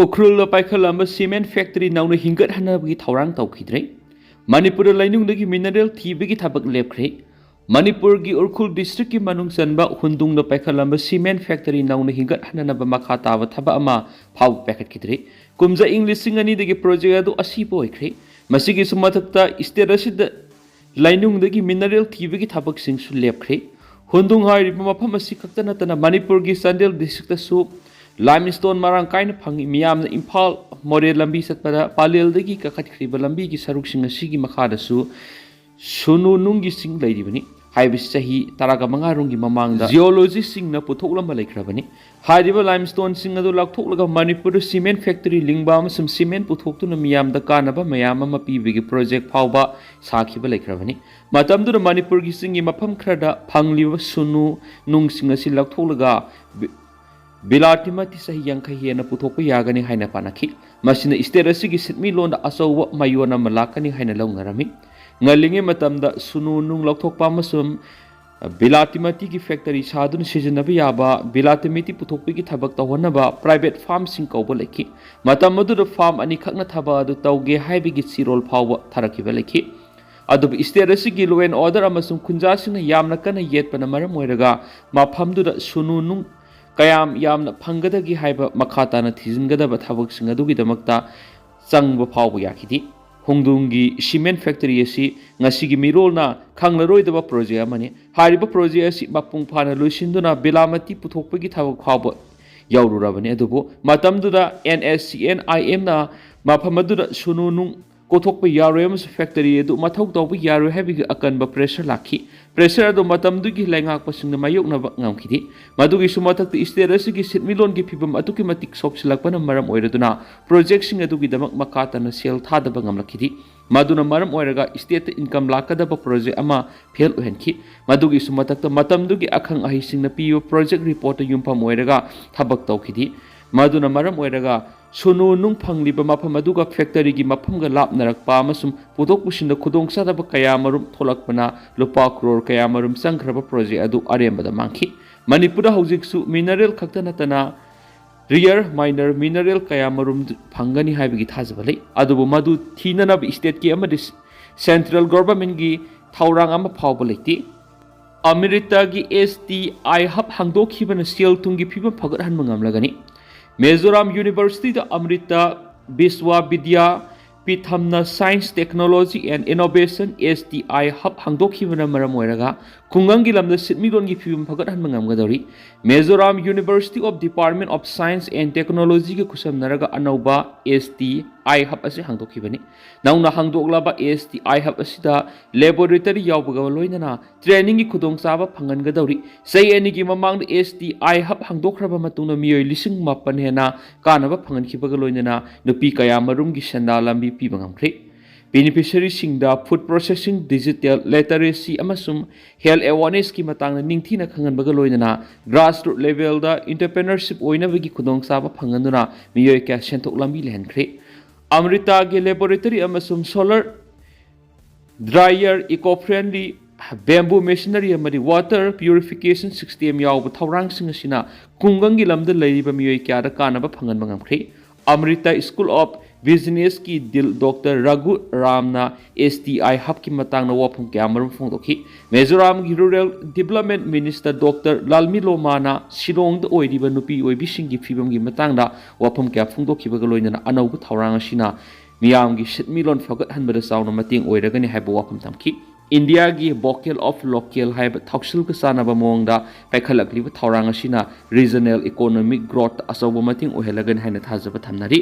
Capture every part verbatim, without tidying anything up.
ꯎꯈ꯭ꯔꯨꯜꯗ ꯄꯥꯏꯈꯠꯂꯝꯕ cement factory ꯅꯧꯅ ꯍꯤꯡꯒꯠꯍꯟꯅꯕꯒꯤ ꯊꯧꯔꯥꯡ ꯇꯧꯈꯤꯗ꯭ꯔꯦ꯫ ꯃꯅꯤꯄꯨꯔꯗ ꯂꯩꯅꯨꯡꯗꯒꯤ mineral ꯊꯤꯕꯒꯤ ꯊꯕꯛ ꯂꯦꯞꯈ꯭ꯔꯦ꯫ ꯃꯅꯤꯄꯨꯔꯒꯤ ꯎꯈ꯭ꯔꯨꯜ districtꯀꯤ ꯃꯅꯨꯡ ꯆꯟꯕ ꯍꯨꯟꯗꯨꯡꯗ ꯄꯥꯏꯈꯠꯂꯝꯕ cement factory ꯅꯧꯅ ꯍꯤꯡꯒꯠꯍꯟꯅꯅꯕ ꯃꯈꯥ ꯇꯥꯕ ꯊꯕꯛ ꯑꯃ ꯐꯥꯎꯕ ꯄꯥꯏꯈꯠꯈꯤꯗ꯭ꯔꯦ꯫ ꯀꯨꯝꯖꯥ ꯏꯪ ꯂꯤꯁꯤꯡ ꯑꯅꯤꯗꯒꯤ project ꯑꯗꯨ ꯑꯁꯤꯕ ꯑꯣꯏꯈ꯭ꯔꯦ꯫ ꯃꯁꯤꯒꯤꯁꯨ ꯃꯊꯛꯇ state ꯑꯁꯤꯗ ꯂꯩꯅꯨꯡꯗꯒꯤ mineral ꯊꯤꯕꯒꯤ ꯊꯕꯛꯁꯤꯡꯁꯨ ꯂꯦꯞꯈ꯭ꯔꯦ꯫ ꯍꯨꯟꯗꯨꯡ ꯍꯥꯏꯔꯤꯕ ꯃꯐꯝ ꯑꯁꯤ ꯈꯛꯇ ꯅꯠꯇꯅ ꯃꯅꯤꯄꯨꯔꯒꯤ ꯆꯥꯟꯗꯦꯜ districtꯇꯁꯨ limestone ꯃꯔꯥꯡ ꯀꯥꯏꯅ ꯐꯪꯏ꯫ ꯃꯤꯌꯥꯝꯅ ꯏꯝꯐꯥꯜ ꯃꯣꯔꯦ ꯂꯝꯕꯤ ꯆꯠꯄꯗ ꯄꯂꯦꯜꯗꯒꯤ ꯀꯥꯈꯠꯈ꯭ꯔꯤꯕ ꯂꯝꯕꯤꯒꯤ ꯁꯔꯨꯛꯁꯤꯡ ꯑꯁꯤꯒꯤ ꯃꯈꯥꯗꯁꯨ ꯁꯨꯅꯨ ꯅꯨꯡꯒꯤ ꯆꯤꯡ ꯂꯩꯔꯤꯕꯅꯤ꯫ ꯍꯥꯏꯕꯁꯤ ꯆꯍꯤ ꯇꯔꯥꯒ ꯃꯉꯥ ꯔꯣꯝꯒꯤ ꯃꯃꯥꯡꯗ geologistꯁꯤꯡꯅ ꯄꯨꯊꯣꯛꯂꯝꯕ ꯂꯩꯈ꯭ꯔꯕꯅꯤ꯫ ꯍꯥꯏꯔꯤꯕ limestoneꯁꯤꯡ ꯑꯗꯨ ꯂꯧꯊꯣꯛꯂꯒ ꯃꯅꯤꯄꯨꯔꯗ cement factory ꯂꯤꯡꯕ ꯑꯃꯁꯨꯡ cement ꯄꯨꯊꯣꯛꯇꯨꯅ ꯃꯤꯌꯥꯝꯗ ꯀꯥꯟꯅꯕ ꯃꯌꯥꯝ ꯑꯃ ꯄꯤꯕꯒꯤ project ꯐꯥꯎꯕ ꯁꯥꯈꯤꯕ ꯂꯩꯈ꯭ꯔꯕꯅꯤ꯫ ꯃꯇꯝꯗꯨꯗ ꯃꯅꯤꯄꯨꯔꯒꯤ ꯆꯤꯡꯒꯤ ꯃꯐꯝ ꯈꯔꯗ ꯐꯪꯂꯤꯕ ꯁꯨꯅꯨ ꯅꯨꯡꯁꯤꯡ ꯑꯁꯤ ꯂꯧꯊꯣꯛꯂꯒ ꯕꯤ-, ꯕꯤꯂꯥꯇꯤ ꯃꯇꯤ ꯆꯍꯤ ꯌꯥꯡꯈꯩ ꯍꯦꯟꯅ ꯄꯨꯊꯣꯛꯄ ꯌꯥꯒꯅꯤ ꯍꯥꯏꯅ ꯄꯥꯅꯈꯤ꯫ ꯃꯁꯤꯅ state ꯑꯁꯤꯒꯤ ꯁꯦꯟꯃꯤꯠꯂꯣꯟꯗ ꯑꯆꯧꯕ ꯃꯌꯣꯟ ꯑꯃ ꯂꯥꯛꯀꯅꯤ ꯍꯥꯏꯅ ꯂꯧꯅꯔꯝꯃꯤ꯫ ꯉꯜꯂꯤꯉꯩ ꯃꯇꯝꯗ ꯁꯨꯅꯨ ꯅꯨꯡ ꯂꯧꯊꯣꯛꯄ ꯑꯃꯁꯨꯡ ꯕꯤꯂꯥꯇꯤ ꯃꯇꯤꯒꯤ factory ꯁꯥꯗꯨꯅ ꯁꯤꯖꯤꯟꯅꯕ ꯌꯥꯕ ꯕꯤꯂꯥꯇꯤ ꯃꯇꯤ ꯄꯨꯊꯣꯛꯄꯒꯤ ꯊꯕꯛ ꯇꯧꯍꯟꯅꯕ private firmꯁꯤꯡ ꯀꯧꯕ ꯂꯩꯈꯤ꯫ ꯃꯇꯝ ꯑꯗꯨꯗ firm ꯑꯅꯤꯈꯛꯅ ꯊꯕꯛ ꯑꯗꯨ ꯇꯧꯒꯦ ꯍꯥꯏꯕꯒꯤ ꯆꯦꯔꯣꯜ ꯐꯥꯎꯕ ꯊꯥꯔꯛꯈꯤꯕ ꯂꯩꯈꯤ꯫ ꯑꯗꯨꯕꯨ state ꯑꯁꯤꯒꯤ law and order ꯑꯃꯁꯨꯡ ꯈꯨꯟꯖꯥꯁꯤꯡꯅ ꯌꯥꯝꯅ ꯀꯟꯅ ꯌꯦꯠꯄꯅ ꯃꯔꯝ ꯑꯣꯏꯔꯒ ꯃꯐꯝꯗꯨꯗ ꯁꯨꯅꯨ ꯅꯨꯡ ꯀꯌꯥꯝ ꯌꯥꯝꯅ ꯐꯪꯒꯗꯒꯦ ꯍꯥꯏꯕ ꯃꯈꯥ ꯇꯥꯅ ꯊꯤꯖꯤꯟꯒꯗꯕ ꯊꯕꯛꯁꯤꯡ ꯑꯗꯨꯒꯤꯗꯃꯛꯇ ꯆꯪꯕ ꯐꯥꯎꯕ ꯌꯥꯈꯤꯗꯦ꯫ ꯍꯨꯟꯗꯨꯡꯒꯤ cement factory ꯑꯁꯤ ꯉꯁꯤꯒꯤ ꯃꯤꯔꯣꯜꯅ ꯈꯪꯂꯔꯣꯏꯗꯕ project ꯑꯃꯅꯤ꯫ ꯍꯥꯏꯔꯤꯕ project ꯑꯁꯤ ꯃꯄꯨꯡ ꯐꯥꯅ ꯂꯣꯏꯁꯤꯟꯗꯨꯅ ꯕꯤꯂꯥꯃꯇꯤ ꯄꯨꯊꯣꯛꯄꯒꯤ ꯊꯕꯛ ꯐꯥꯎꯕ ꯌꯧꯔꯨꯔꯕꯅꯤ꯫ ꯑꯗꯨꯕꯨ ꯃꯇꯝꯗꯨꯗ NSCN-IMꯅ ꯃꯐꯝ ꯑꯗꯨꯗ ꯁꯨꯅꯨ ꯅꯨꯡ ꯀꯣꯊꯣꯛꯄ ꯌꯥꯔꯣꯏ ꯑꯃꯁꯨꯡ factory ꯑꯗꯨ ꯃꯊꯧ ꯇꯧꯕ ꯌꯥꯔꯣꯏ ꯍꯥꯏꯕꯒꯤ ꯑꯀꯟꯕ pressure ꯂꯥꯛꯈꯤ꯫ Pressure ꯑꯗꯨ ꯃꯇꯝꯗꯨꯒꯤ ꯂꯩꯉꯥꯛꯄꯁꯤꯡꯅ ꯃꯥꯌꯣꯛꯅꯕ ꯉꯝꯈꯤꯗꯦ꯫ ꯃꯗꯨꯒꯤꯁꯨ ꯃꯊꯛꯇ state ꯑꯁꯤꯒꯤ ꯁꯦꯟꯃꯤꯠꯂꯣꯟꯒꯤ ꯐꯤꯕꯝ ꯑꯗꯨꯛꯀꯤ ꯃꯇꯤꯛ ꯁꯣꯛꯆꯤꯜꯂꯛꯄꯅ ꯃꯔꯝ ꯑꯣꯏꯔꯗꯨꯅ projectꯁꯤꯡ ꯑꯗꯨꯒꯤꯗꯃꯛ ꯃꯈꯥ ꯇꯥꯅ ꯁꯦꯜ ꯊꯥꯗꯕ ꯉꯝꯂꯛꯈꯤꯗꯦ꯫ ꯃꯗꯨꯅ ꯃꯔꯝ ꯑꯣꯏꯔꯒ stateꯇ income ꯂꯥꯛꯀꯗꯕ project ꯑꯃ fail ꯑꯣꯏꯍꯟꯈꯤ꯫ ꯃꯗꯨꯒꯤꯁꯨ ꯃꯊꯛꯇ ꯃꯇꯝꯗꯨꯒꯤ ꯑꯈꯪ ꯑꯍꯩꯁꯤꯡꯅ ꯄꯤꯕ project reportꯇ ꯌꯨꯝꯐꯝ ꯑꯣꯏꯔꯒ ꯊꯕꯛ ꯇꯧꯈꯤꯗꯦ꯫ ꯃꯗꯨꯅ ꯃꯔꯝ ꯑꯣꯏꯔꯒ ꯁꯣꯅꯨ ꯅꯨꯡ ꯐꯪꯂꯤꯕ ꯃꯐꯝ ꯑꯗꯨꯒ ꯐꯦꯛꯇꯔꯤꯒꯤ ꯃꯐꯝꯒ ꯂꯥꯞꯅꯔꯛꯄ ꯑꯃꯁꯨꯡ ꯄꯨꯊꯣꯛ ꯄꯨꯁꯤꯟꯗ ꯈꯨꯗꯣꯡꯆꯥꯗꯕ ꯀꯌꯥ ꯃꯔꯨꯝ ꯊꯣꯛꯂꯛꯄꯅ ꯂꯨꯄꯥ ꯀ꯭ꯔꯣꯔ ꯀꯌꯥ ꯃꯔꯨꯝ ꯆꯪꯈ꯭ꯔꯕ ꯄ꯭ꯔꯣꯖꯦꯛ ꯑꯗꯨ ꯑꯔꯦꯝꯕꯗ ꯃꯥꯡꯈꯤ꯫ ꯃꯅꯤꯄꯨꯔꯗ ꯍꯧꯖꯤꯛꯁꯨ ꯃꯤꯅꯔꯦꯜ ꯈꯛꯇ ꯅꯠꯇꯅ ꯔꯤꯌꯔ ꯃꯥꯏꯅꯔ ꯃꯤꯅꯔꯦꯜ ꯀꯌꯥ ꯃꯔꯨꯝ ꯐꯪꯒꯅꯤ ꯍꯥꯏꯕꯒꯤ ꯊꯥꯖꯕ ꯂꯩ, ꯑꯗꯨꯕꯨ ꯃꯗꯨ ꯊꯤꯅꯅꯕ ꯏꯁꯇꯦꯠꯀꯤ ꯑꯃꯗꯤ ꯁꯦꯟꯇ꯭ꯔꯦꯜ ꯒꯣꯚꯔꯟꯃꯦꯟꯠꯀꯤ ꯊꯧꯔꯥꯡ ꯑꯃ ꯐꯥꯎꯕ ꯂꯩꯇꯦ꯫ ꯑꯃ꯭ꯔꯤꯇꯥꯒꯤ STI ꯍꯕ ꯍꯥꯡꯗꯣꯛꯈꯤꯕꯅ ꯁꯦꯜ ꯊꯨꯝꯒꯤ ꯐꯤꯕꯝ ꯐꯒꯠꯍꯟꯕ ꯉꯝꯂꯒꯅꯤ꯫ ꯃꯤꯖꯣꯔꯥꯝ ꯌꯨꯅꯤꯚꯔꯁꯤꯇꯤꯗ ꯑꯃ꯭ꯔꯤꯇꯥ ꯕꯤꯁ꯭ꯋꯥ ꯕꯤꯗ꯭ꯌꯥ ꯄꯤꯊꯝꯅ Science, Technology and Innovation, STI hub ꯍꯥꯡꯗꯣꯛꯈꯤꯕꯅ ꯃꯔꯝ ꯑꯣꯏꯔꯒ ꯈꯨꯡꯒꯪꯒꯤ ꯂꯝꯗ ꯁꯤꯟꯃꯤꯠꯂꯣꯟꯒꯤ ꯐꯤꯕꯝ ꯐꯒꯠꯍꯟꯕ ꯉꯝꯒꯗꯧꯔꯤ꯫ Mizoram University of Department of Science and Technology ꯒ ꯈꯨꯠꯁꯝꯅꯔꯒ ꯑꯅꯧꯕ STI ꯍꯕ ꯑꯁꯤ ꯍꯥꯡꯗꯣꯛꯈꯤꯕꯅꯤ꯫ ꯅꯧꯅ ꯍꯥꯡꯗꯣꯛꯂꯕ STI ꯍꯕ ꯑꯁꯤꯗ ꯂꯦꯕꯣꯔꯦꯇꯔꯤ ꯌꯥꯎꯕꯒ ꯂꯣꯏꯅꯅ ꯇ꯭ꯔꯦꯅꯤꯡꯒꯤ ꯈꯨꯗꯣꯡꯆꯥꯕ ꯐꯪꯍꯟꯒꯗꯧꯔꯤ꯫ ꯆꯍꯤ ꯑꯅꯤꯒꯤ ꯃꯃꯥꯡꯗ STI ꯍꯕ ꯍꯥꯡꯗꯣꯛꯈ꯭ꯔꯕ ꯃꯇꯨꯡꯗ ꯃꯤꯑꯣꯏ ꯂꯤꯁꯤꯡ ꯃꯥꯄꯟ ꯍꯦꯟꯅ ꯀꯥꯟꯅꯕ ꯐꯪꯍꯟꯈꯤꯕꯒ ꯂꯣꯏꯅꯅ ꯅꯨꯄꯤ ꯀꯌꯥ ꯃꯔꯨꯝꯒꯤ ꯁꯦꯟꯗꯥ ꯂꯝꯕꯤ ꯄꯤꯕ ꯉꯝꯈ꯭ꯔꯦ꯫ ꯕꯦꯅꯤꯐꯤꯁꯔꯤꯁꯤꯡꯗ ꯐꯨꯗ ꯄ꯭ꯔꯣꯁꯦꯁꯤꯡ, ꯗꯤꯖꯤꯇꯦꯜ ꯂꯤꯇꯔꯦꯁꯤ ꯑꯃꯁꯨꯡ ꯍꯦꯜꯊ ꯑꯦꯋꯥꯔꯅꯦꯁꯀꯤ ꯃꯇꯥꯡꯗ ꯅꯤꯡꯊꯤꯅ ꯈꯪꯍꯟꯕꯒ ꯂꯣꯏꯅꯅ ꯒ꯭ꯔꯥꯁꯔꯨꯠ ꯂꯦꯚꯦꯜꯗ ꯏꯟꯇꯔꯄ꯭ꯔꯦꯅꯔꯁꯤꯞ ꯑꯣꯏꯅꯕꯒꯤ ꯈꯨꯗꯣꯡꯆꯥꯕ ꯐꯪꯍꯟꯗꯨꯅ ꯃꯤꯑꯣꯏ ꯀꯌꯥ ꯁꯦꯟꯊꯣꯛ ꯂꯝꯕꯤ ꯂꯩꯍꯟꯈ꯭ꯔꯦ꯫ ꯑꯃ꯭ꯔꯤꯇꯥꯒꯤ ꯂꯦꯕꯣꯔꯦꯇꯔꯤ ꯑꯃꯁꯨꯡ solar dryer, eco friendly bamboo machinery ꯑꯃꯗꯤ ꯋꯥꯇꯔ ꯄ꯭ꯌꯨꯔꯤꯐꯤꯀꯦꯁꯟ ꯁꯤꯁꯇꯦꯝ ꯌꯥꯎꯕ ꯊꯧꯔꯥꯡꯁꯤꯡ ꯑꯁꯤꯅ ꯈꯨꯡꯒꯪꯒꯤ ꯂꯝꯗ ꯂꯩꯔꯤꯕ ꯃꯤꯑꯣꯏ ꯀꯌꯥꯗ ꯀꯥꯟꯅꯕ ꯐꯪꯍꯟꯕ ꯉꯝꯈ꯭ꯔꯦ꯫ ꯑꯃ꯭ꯔꯤꯇꯥ ꯁ꯭ꯀꯨꯜ ꯑꯣꯐ ꯕꯤꯖꯤꯅꯦꯁꯀꯤ ꯗꯤꯜ ꯗꯣꯛꯇꯔ ꯔꯘꯨ ꯔꯥꯝꯅ STI ꯍꯕꯀꯤ ꯃꯇꯥꯡꯗ ꯋꯥꯐꯝ ꯀꯌꯥ ꯃꯔꯨꯝ ꯐꯣꯡꯗꯣꯛꯈꯤ꯫ ꯃꯤꯖꯣꯔꯥꯝꯒꯤ ꯔꯨꯔꯦꯜ ꯗꯤꯕꯂꯞꯃꯦꯟꯠ ꯃꯤꯅꯤꯁꯇꯔ ꯗꯣꯛꯇꯔ ꯂꯥꯜꯃꯤꯂꯣꯃꯥꯅ ꯁꯤꯂꯣꯡꯗ ꯑꯣꯏꯔꯤꯕ ꯅꯨꯄꯤ ꯑꯣꯏꯕꯤꯁꯤꯡꯒꯤ ꯐꯤꯕꯝꯒꯤ ꯃꯇꯥꯡꯗ ꯋꯥꯐꯝ ꯀꯌꯥ ꯐꯣꯡꯗꯣꯛꯈꯤꯕꯒ ꯂꯣꯏꯅꯅ ꯑꯅꯧꯕ ꯊꯧꯔꯥꯡ ꯑꯁꯤꯅ ꯃꯤꯌꯥꯝꯒꯤ ꯁꯦꯟꯃꯤꯠꯂꯣꯟ ꯐꯒꯠꯍꯟꯕꯗ ꯆꯥꯎꯅ ꯃꯇꯦꯡ ꯑꯣꯏꯔꯒꯅꯤ ꯍꯥꯏꯕ ꯋꯥꯐꯝ ꯊꯝꯈꯤ꯫ ꯏꯟꯗꯤꯌꯥꯒꯤ ꯚꯣꯀꯦꯜ ꯑꯣꯐ ꯂꯣꯀꯦꯜ ꯍꯥꯏꯕ ꯊꯧꯁꯤꯜꯒ ꯆꯥꯟꯅꯕ ꯃꯑꯣꯡꯗ ꯄꯥꯏꯈꯠꯂꯛꯂꯤꯕ ꯊꯧꯔꯥꯡ ꯑꯁꯤꯅ ꯔꯤꯖꯅꯦꯜ ꯏꯀꯣꯅꯣꯃꯤꯛ ꯒ꯭ꯔꯣꯠꯇ ꯑꯆꯧꯕ ꯃꯇꯦꯡ ꯑꯣꯏꯍꯜꯂꯒꯅꯤ ꯍꯥꯏꯅ ꯊꯥꯖꯕ ꯊꯝꯅꯔꯤ꯫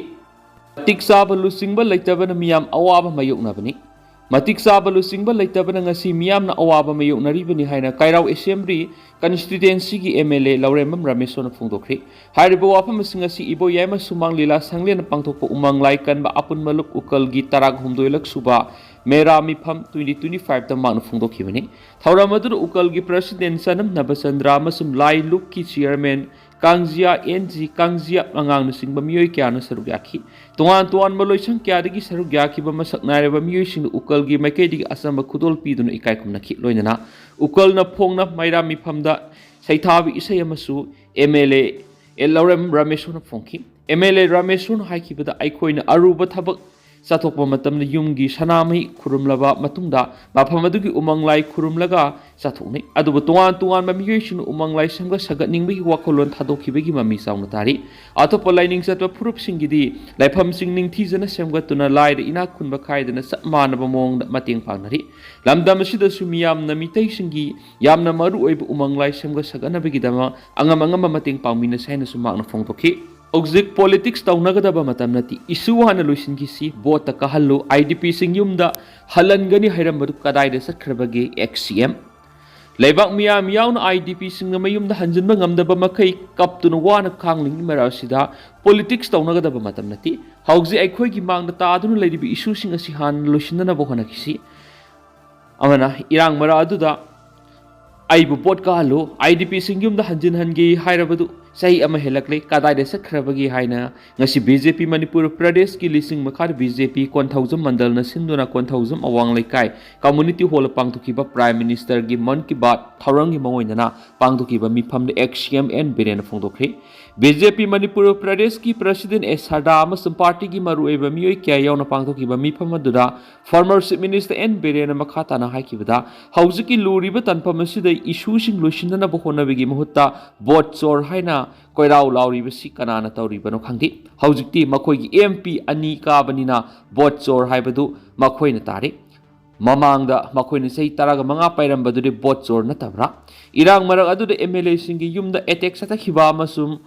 ꯃꯇꯤꯛ ꯆꯥꯕ ꯂꯨꯆꯤꯡꯕ ꯂꯩꯇꯕꯅ ꯃꯤꯌꯥꯝ ꯑꯋꯥꯕ ꯃꯥꯌꯣꯛꯅꯕꯅꯤ꯫ ꯃꯇꯤꯛ ꯆꯥꯕ ꯂꯨꯆꯤꯡꯕ ꯂꯩꯇꯕꯅ ꯉꯁꯤ ꯃꯤꯌꯥꯝꯅ ꯑꯋꯥꯕ ꯃꯥꯌꯣꯛꯅꯔꯤꯕꯅꯤ ꯍꯥꯏꯅ ꯀꯩꯔꯥꯎ ꯑꯦꯁꯦꯝꯕ꯭ꯂꯤ ꯀꯟꯁꯇꯤꯇ꯭ꯋꯦꯟꯁꯤꯒꯤ MLA ꯂꯧꯔꯦꯝꯕꯝ ꯔꯃꯦꯁꯣꯅ ꯐꯣꯡꯗꯣꯛꯈ꯭ꯔꯤ꯫ ꯍꯥꯏꯔꯤꯕ ꯋꯥꯐꯝꯁꯤꯡ ꯑꯁꯤ ꯏꯕꯣꯌꯥꯏꯃ ꯁꯨꯃꯥꯡ ꯂꯤꯂꯥ ꯁꯪꯂꯦꯟꯗ ꯄꯥꯡꯊꯣꯛꯄ ꯎꯃꯪ ꯂꯥꯏ ꯀꯟꯕ ꯑꯄꯨꯟꯕ ꯂꯨꯞ ꯎꯀꯜꯒꯤ ꯇꯔꯥꯍꯨꯝꯗꯣꯏꯂꯛ ꯁꯨꯕ ꯃꯦꯔꯥ ꯃꯤꯐꯝ twenty twenty five ꯇ ꯃꯍꯥꯛꯅ ꯐꯣꯡꯗꯣꯛꯈꯤꯕꯅꯤ꯫ ꯊꯧꯔꯝ ꯑꯗꯨꯗ ꯎꯀꯜꯒꯤ ꯄ꯭ꯔꯁꯤꯗꯦꯟ ꯆꯅꯝ ꯅꯕꯆꯟꯗ꯭ꯔ ꯑꯃꯁꯨꯡ ꯂꯥꯏ ꯂꯨꯞꯀꯤ ꯆꯤꯌꯔꯃꯦꯟ ꯀꯥꯡꯖꯤꯌꯥ ꯑꯦꯟ ꯖꯤ, ꯀꯥꯡꯖꯤꯌꯥ ꯑꯉꯥꯡꯅꯆꯤꯡꯕ ꯃꯤꯑꯣꯏ ꯀꯌꯥꯅ ꯁꯔꯨꯛ ꯌꯥꯈꯤ꯫ ꯇꯣꯉꯥꯟ ꯇꯣꯉꯥꯟꯕ ꯂꯣꯏꯁꯪ ꯀꯌꯥꯗꯒꯤ ꯁꯔꯨꯛ ꯌꯥꯈꯤꯕ ꯃꯁꯛ ꯅꯥꯏꯔꯕ ꯃꯤꯑꯣꯏꯁꯤꯡꯅ ꯎꯀꯜꯒꯤ ꯃꯥꯏꯀꯩꯗꯒꯤ ꯑꯆꯝꯕ ꯈꯨꯗꯣꯜ ꯄꯤꯗꯨꯅ ꯏꯀꯥꯏ ꯈꯨꯝꯅꯈꯤ꯫ ꯂꯣꯏꯅꯅ ꯎꯀꯜꯅ ꯐꯣꯡꯅ ꯃꯩꯔꯥ ꯃꯤꯐꯝꯗ ꯁꯩꯊꯥꯕ ꯏꯁꯩ ꯑꯃꯁꯨ ꯑꯦꯝ ꯑꯦꯜ ꯑꯦ ꯑꯦꯜ ꯂꯧꯔꯦꯝ ꯔꯥꯃꯦꯁꯣꯔꯅ ꯐꯣꯡꯈꯤ꯫ ꯑꯦꯝ ꯑꯦꯜ ꯑꯦ ꯔꯥꯃꯦꯁꯣꯔꯅ ꯍꯥꯏꯈꯤꯕꯗ, ꯑꯩꯈꯣꯏꯅ ꯑꯔꯨꯕ ꯊꯕꯛ ꯆꯠꯊꯣꯛꯄ ꯃꯇꯝꯗ ꯌꯨꯝꯒꯤ ꯁꯅꯥꯃꯍꯤ ꯈꯨꯔꯨꯝꯂꯕ ꯃꯇꯨꯡꯗ ꯃꯐꯝ ꯑꯗꯨꯒꯤ ꯎꯃꯪ ꯂꯥꯏ ꯈꯨꯔꯨꯝꯂꯒ ꯆꯠꯊꯣꯛꯅꯩ꯫ ꯑꯗꯨꯕꯨ ꯇꯣꯉꯥꯟ ꯇꯣꯉꯥꯟꯕ ꯃꯤꯑꯣꯏꯁꯤꯡꯅ ꯎꯃꯪ ꯂꯥꯏ ꯁꯦꯝꯒꯠ ꯁꯥꯒꯠꯅꯤꯡꯕꯒꯤ ꯋꯥꯈꯜꯂꯣꯟ ꯊꯥꯗꯣꯛꯈꯤꯕꯒꯤ ꯃꯃꯤ ꯆꯥꯎꯅ ꯇꯥꯔꯤ꯫ ꯑꯇꯣꯞꯄ ꯂꯥꯏꯅꯤꯡ ꯆꯠꯄ ꯐꯨꯔꯨꯞꯁꯤꯡꯒꯤꯗꯤ ꯂꯥꯏꯐꯝꯁꯤꯡ ꯅꯤꯡꯊꯤꯖꯅ ꯁꯦꯝꯒꯠꯇꯨꯅ ꯂꯥꯏꯔ ꯏꯅꯥꯛ ꯈꯨꯟꯕ ꯈꯥꯏꯗꯅ ꯆꯞ ꯃꯥꯟꯅꯕ ꯃꯑꯣꯡꯗ ꯃꯇꯦꯡ ꯄꯥꯡꯅꯔꯤ꯫ ꯂꯝꯗꯝ ꯑꯁꯤꯗꯁꯨ ꯃꯤꯌꯥꯝꯅ ꯃꯤꯇꯩꯁꯤꯡꯒꯤ ꯌꯥꯝꯅ ꯃꯔꯨ ꯑꯣꯏꯕ ꯎꯃꯪ ꯂꯥꯏ ꯁꯦꯝꯒꯠ ꯁꯥꯒꯠꯅꯕꯒꯤꯗꯃꯛ ꯑꯉꯝ ꯑꯉꯝꯕ ꯃꯇꯦꯡ ꯄꯥꯡꯃꯤꯟꯅꯁꯤ ꯍꯥꯏꯅꯁꯨ ꯃꯍꯥꯛꯅ ꯐꯣꯡꯗꯣꯛꯈꯤ꯫ ꯍꯧꯖꯤꯛ ꯄꯣꯂꯤꯇꯤꯛꯁ ꯇꯧꯅꯒꯗꯕ ꯃꯇꯝ ꯅꯠꯇꯦ꯫ ꯏꯁꯨ ꯍꯥꯟꯅ ꯂꯣꯏꯁꯤꯟꯈꯤꯁꯤ, ꯚꯣꯠꯇ ꯀꯥꯍꯜꯂꯨ, ꯑꯥꯏ ꯗꯤ ꯄꯤꯁꯤꯡ ꯌꯨꯝꯗ ꯍꯜꯍꯟꯒꯅꯤ ꯍꯥꯏꯔꯝꯕꯗꯨ ꯀꯗꯥꯏꯗ ꯆꯠꯈ꯭ꯔꯕꯒꯦ, ꯑꯦꯛꯁ ꯁꯤ ꯑꯦꯝ? ꯂꯩꯕꯥꯛ ꯃꯤꯌꯥꯝ ꯌꯥꯎꯅ ꯑꯥꯏ ꯗꯤ ꯄꯤꯁꯤꯡꯅ ꯃꯌꯨꯝꯗ ꯍꯟꯖꯤꯟꯕ ꯉꯝꯗꯕ ꯃꯈꯩ ꯀꯞꯇꯨꯅ ꯋꯥꯅ ꯈꯥꯡꯂꯤꯉꯩ ꯃꯔꯛ ꯑꯁꯤꯗ ꯄꯣꯂꯤꯇꯤꯛꯁ ꯇꯧꯅꯒꯗꯕ ꯃꯇꯝ ꯅꯠꯇꯦ꯫ ꯍꯧꯖꯤꯛ ꯑꯩꯈꯣꯏꯒꯤ ꯃꯥꯡꯗ ꯇꯥꯗꯨꯅ ꯂꯩꯔꯤꯕ ꯏꯁꯨꯁꯤꯡ ꯑꯁꯤ ꯍꯥꯟꯅ ꯂꯣꯏꯁꯤꯟꯅꯅꯕ ꯍꯣꯠꯅꯈꯤꯁꯤ꯫ ꯑꯃꯅ ꯏꯔꯥꯡ ꯃꯔꯛ ꯑꯗꯨꯗ ꯑꯩꯕꯨ ꯚꯣꯠ ꯀꯥꯍꯜꯂꯨ, ꯑꯥꯏ ꯗꯤ ꯄꯤꯁꯤꯡ ꯌꯨꯝꯗ ꯍꯟꯖꯤꯟꯍꯟꯒꯦ ꯍꯥꯏꯔꯕꯗꯨ ꯆꯍꯤ ꯑꯃ ꯍꯦꯜꯂꯛꯂꯦ, ꯀꯗꯥꯏꯗ ꯆꯠꯈ꯭ꯔꯕꯒꯦ ꯍꯥꯏꯅ ꯉꯁꯤ ꯕꯤ ꯖꯦ ꯄꯤ ꯃꯅꯤꯄꯨꯔ ꯄ꯭ꯔꯗꯦꯁꯀꯤ ꯂꯤꯁꯤꯡ ꯃꯈꯥꯗ ꯕꯤ ꯖꯦ ꯄꯤ ꯀꯣꯟꯊꯧꯖꯝ ꯃꯟꯗꯜꯅ ꯁꯤꯟꯗꯨꯅ ꯀꯣꯟꯊꯧꯖꯝ ꯑꯋꯥꯡ ꯂꯩꯀꯥꯏ ꯀꯝꯃꯨꯅꯤꯇꯤ ꯍꯣꯜꯗ ꯄꯥꯡꯊꯣꯛꯈꯤꯕ ꯄ꯭ꯔꯥꯏꯝ ꯃꯤꯅꯤꯁꯇꯔꯒꯤ ꯃꯟ ꯀꯤ ꯕꯥꯠ ꯊꯧꯔꯝꯒꯤ ꯃꯥꯡꯑꯣꯏꯅꯅ ꯄꯥꯡꯊꯣꯛꯈꯤꯕ ꯃꯤꯐꯝꯗ ꯑꯦꯛꯁ ꯁꯤ ꯑꯦꯝ ꯑꯦꯟ ꯕꯤꯔꯦꯟꯅ ꯐꯣꯡꯗꯣꯛꯈ꯭ꯔꯦ꯫ ꯕꯤ ꯖꯦ ꯄꯤ ꯃꯅꯤꯄꯨꯔ ꯄ꯭ꯔꯗꯦꯁꯀꯤ ꯄ꯭ꯔꯁꯤꯗꯦꯟ ꯑꯦꯁ ꯁꯔꯗꯥ ꯑꯃꯁꯨꯡ ꯄꯥꯔꯇꯤꯒꯤ ꯃꯔꯨꯑꯣꯏꯕ ꯃꯤꯑꯣꯏ ꯀꯌꯥ ꯌꯥꯎꯅ ꯄꯥꯡꯊꯣꯛꯈꯤꯕ ꯃꯤꯐꯝ ꯑꯗꯨꯗ ꯐꯣꯔꯃꯔ ꯆꯤꯐ ꯃꯤꯅꯤꯁꯇꯔ ꯑꯦꯟ ꯕꯤꯔꯦꯟꯅ ꯃꯈꯥ ꯇꯥꯅ ꯍꯥꯏꯈꯤꯕꯗ, ꯍꯧꯖꯤꯛꯀꯤ ꯂꯨꯔꯤꯕ ꯇꯥꯟꯐꯝ ꯑꯁꯤꯗ ꯏꯁꯨꯁꯤꯡ ꯂꯣꯏꯁꯤꯟꯅꯅꯕ ꯍꯣꯠꯅꯕꯒꯤ ꯃꯍꯨꯠꯇ ꯚꯣꯠ ꯆꯣꯔ ꯍꯥꯏꯅ ꯀꯣꯏꯔꯥꯎ ꯂꯥꯎꯔꯤꯕꯁꯤ ꯀꯅꯥꯅ ꯇꯧꯔꯤꯕꯅꯣ ꯈꯪꯗꯦ꯫ ꯍꯧꯖꯤꯛꯇꯤ ꯃꯈꯣꯏꯒꯤ ꯑꯦꯝ ꯄꯤ ꯑꯅꯤ ꯀꯥꯕꯅꯤꯅ ꯚꯣꯠ ꯆꯣꯔ ꯍꯥꯏꯕꯗꯨ ꯃꯈꯣꯏꯅ ꯇꯥꯔꯤ꯫ ꯃꯃꯥꯡꯗ ꯃꯈꯣꯏꯅ ꯆꯍꯤ ꯇꯔꯥꯒ ꯃꯉꯥ ꯄꯥꯏꯔꯝꯕꯗꯨꯗꯤ ꯚꯣꯠ ꯆꯣꯔ ꯅꯠꯇꯕ꯭ꯔꯥ? ꯏꯔꯥꯡ ꯃꯔꯛ ꯑꯗꯨꯗ ꯑꯦꯝ ꯑꯦꯜ ꯑꯦꯁꯤꯡꯒꯤ ꯌꯨꯝꯗ ꯑꯦꯇꯦꯛ ꯆꯠꯊꯈꯤꯕ ꯑꯃꯁꯨꯡ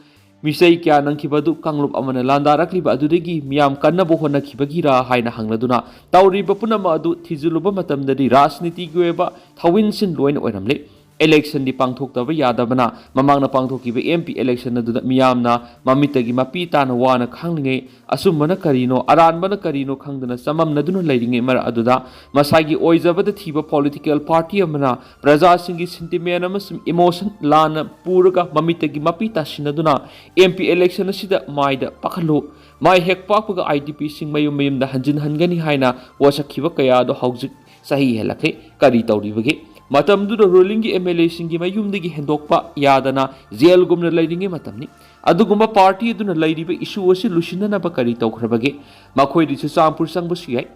ꯃꯤꯆꯩ ꯀꯌꯥ ꯅꯪꯈꯤꯕ ꯑꯗꯨ ꯀꯥꯡꯂꯨꯞ ꯑꯃꯅ ꯂꯥꯟꯗꯥꯔꯛꯂꯤꯕ ꯑꯗꯨꯗꯒꯤ ꯃꯤꯌꯥꯝ ꯀꯟꯅꯕ ꯍꯣꯠꯅꯈꯤꯕꯒꯤꯔꯥ ꯍꯥꯏꯅ ꯍꯪꯂꯗꯨꯅ, ꯇꯧꯔꯤꯕ ꯄꯨꯝꯅꯃꯛ ꯑꯗꯨ ꯊꯤꯖꯤꯜꯂꯨꯕ ꯃꯇꯝꯗꯗꯤ ꯔꯥꯖꯅꯤꯇꯤꯒꯤ ꯑꯣꯏꯕ ꯊꯧꯑꯣꯡꯁꯤꯡ ꯂꯣꯏꯅ ꯑꯣꯏꯔꯝꯂꯦ꯫ Electionꯗꯤ ꯄꯥꯡꯊꯣꯛꯇꯕ ꯌꯥꯗꯕꯅ ꯃꯃꯥꯡꯗ ꯄꯥꯡꯊꯣꯛꯈꯤꯕ M P election ꯑꯗꯨꯗ ꯃꯤꯌꯥꯝꯅ ꯃꯃꯤꯠꯇꯒꯤ ꯃꯄꯤ ꯇꯥꯅ ꯋꯥꯅ ꯈꯪꯂꯤꯉꯩ, ꯑꯆꯨꯝꯕꯅ ꯀꯔꯤꯅꯣ, ꯑꯔꯥꯟꯕꯅ ꯀꯔꯤꯅꯣ ꯈꯪꯗꯅ ꯆꯃꯝꯅꯗꯨꯅ ꯂꯩꯔꯤꯉꯩ ꯃꯔꯛ ꯑꯗꯨꯗ, ꯃꯁꯥꯒꯤ ꯑꯣꯏꯖꯕꯗ ꯊꯤꯕ political party ꯑꯃꯅ ꯄ꯭ꯔꯖꯥꯁꯤꯡꯒꯤ sentiment ꯑꯃꯁꯨꯡ emotion ꯂꯥꯟꯅ ꯄꯨꯔꯒ ꯃꯃꯤꯠꯇꯒꯤ ꯃꯄꯤ ꯇꯥꯁꯤꯟꯅꯗꯨꯅ M P election ꯑꯁꯤꯗ ꯃꯥꯏꯗ ꯄꯥꯛꯍꯜꯂꯨ, ꯃꯥꯏ ꯍꯦꯛ ꯄꯥꯛꯄꯒ I D Pꯁꯤꯡ ꯃꯌꯨꯝ ꯃꯌꯨꯝꯗ ꯍꯟꯖꯤꯟ ꯍꯟꯒꯅꯤ ꯍꯥꯏꯅ ꯋꯥꯁꯛꯈꯤꯕ ꯀꯌꯥ ꯑꯗꯨ ꯍꯧꯖꯤꯛ ꯆꯍꯤ ꯍꯦꯜꯂꯛꯂꯦ꯫ ꯀꯔꯤ ꯇꯧꯔꯤꯕꯒꯦ? ꯃꯇꯝꯗꯨꯗ ruling ꯒꯤ M L A ꯁꯤꯡꯒꯤ ꯃꯌꯨꯝꯗꯒꯤ ꯍꯦꯟꯗꯣꯛꯄ ꯌꯥꯗꯅ ꯖꯦꯜꯒꯨꯝꯅ ꯂꯩꯔꯤꯉꯩ ꯃꯇꯝꯅꯤ꯫ ꯑꯗꯨꯒꯨꯝꯕ party ꯑꯗꯨꯅ ꯂꯩꯔꯤꯕ issue ꯑꯁꯤ ꯂꯣꯏꯁꯤꯟꯅꯅꯕ ꯀꯔꯤ ꯇꯧꯈ꯭ꯔꯕꯒꯦ? ꯃꯈꯣꯏꯗꯤ ꯆꯨꯔꯆꯥꯟꯄꯨꯔ ꯆꯪꯕꯁꯨ ꯌꯥꯏ꯫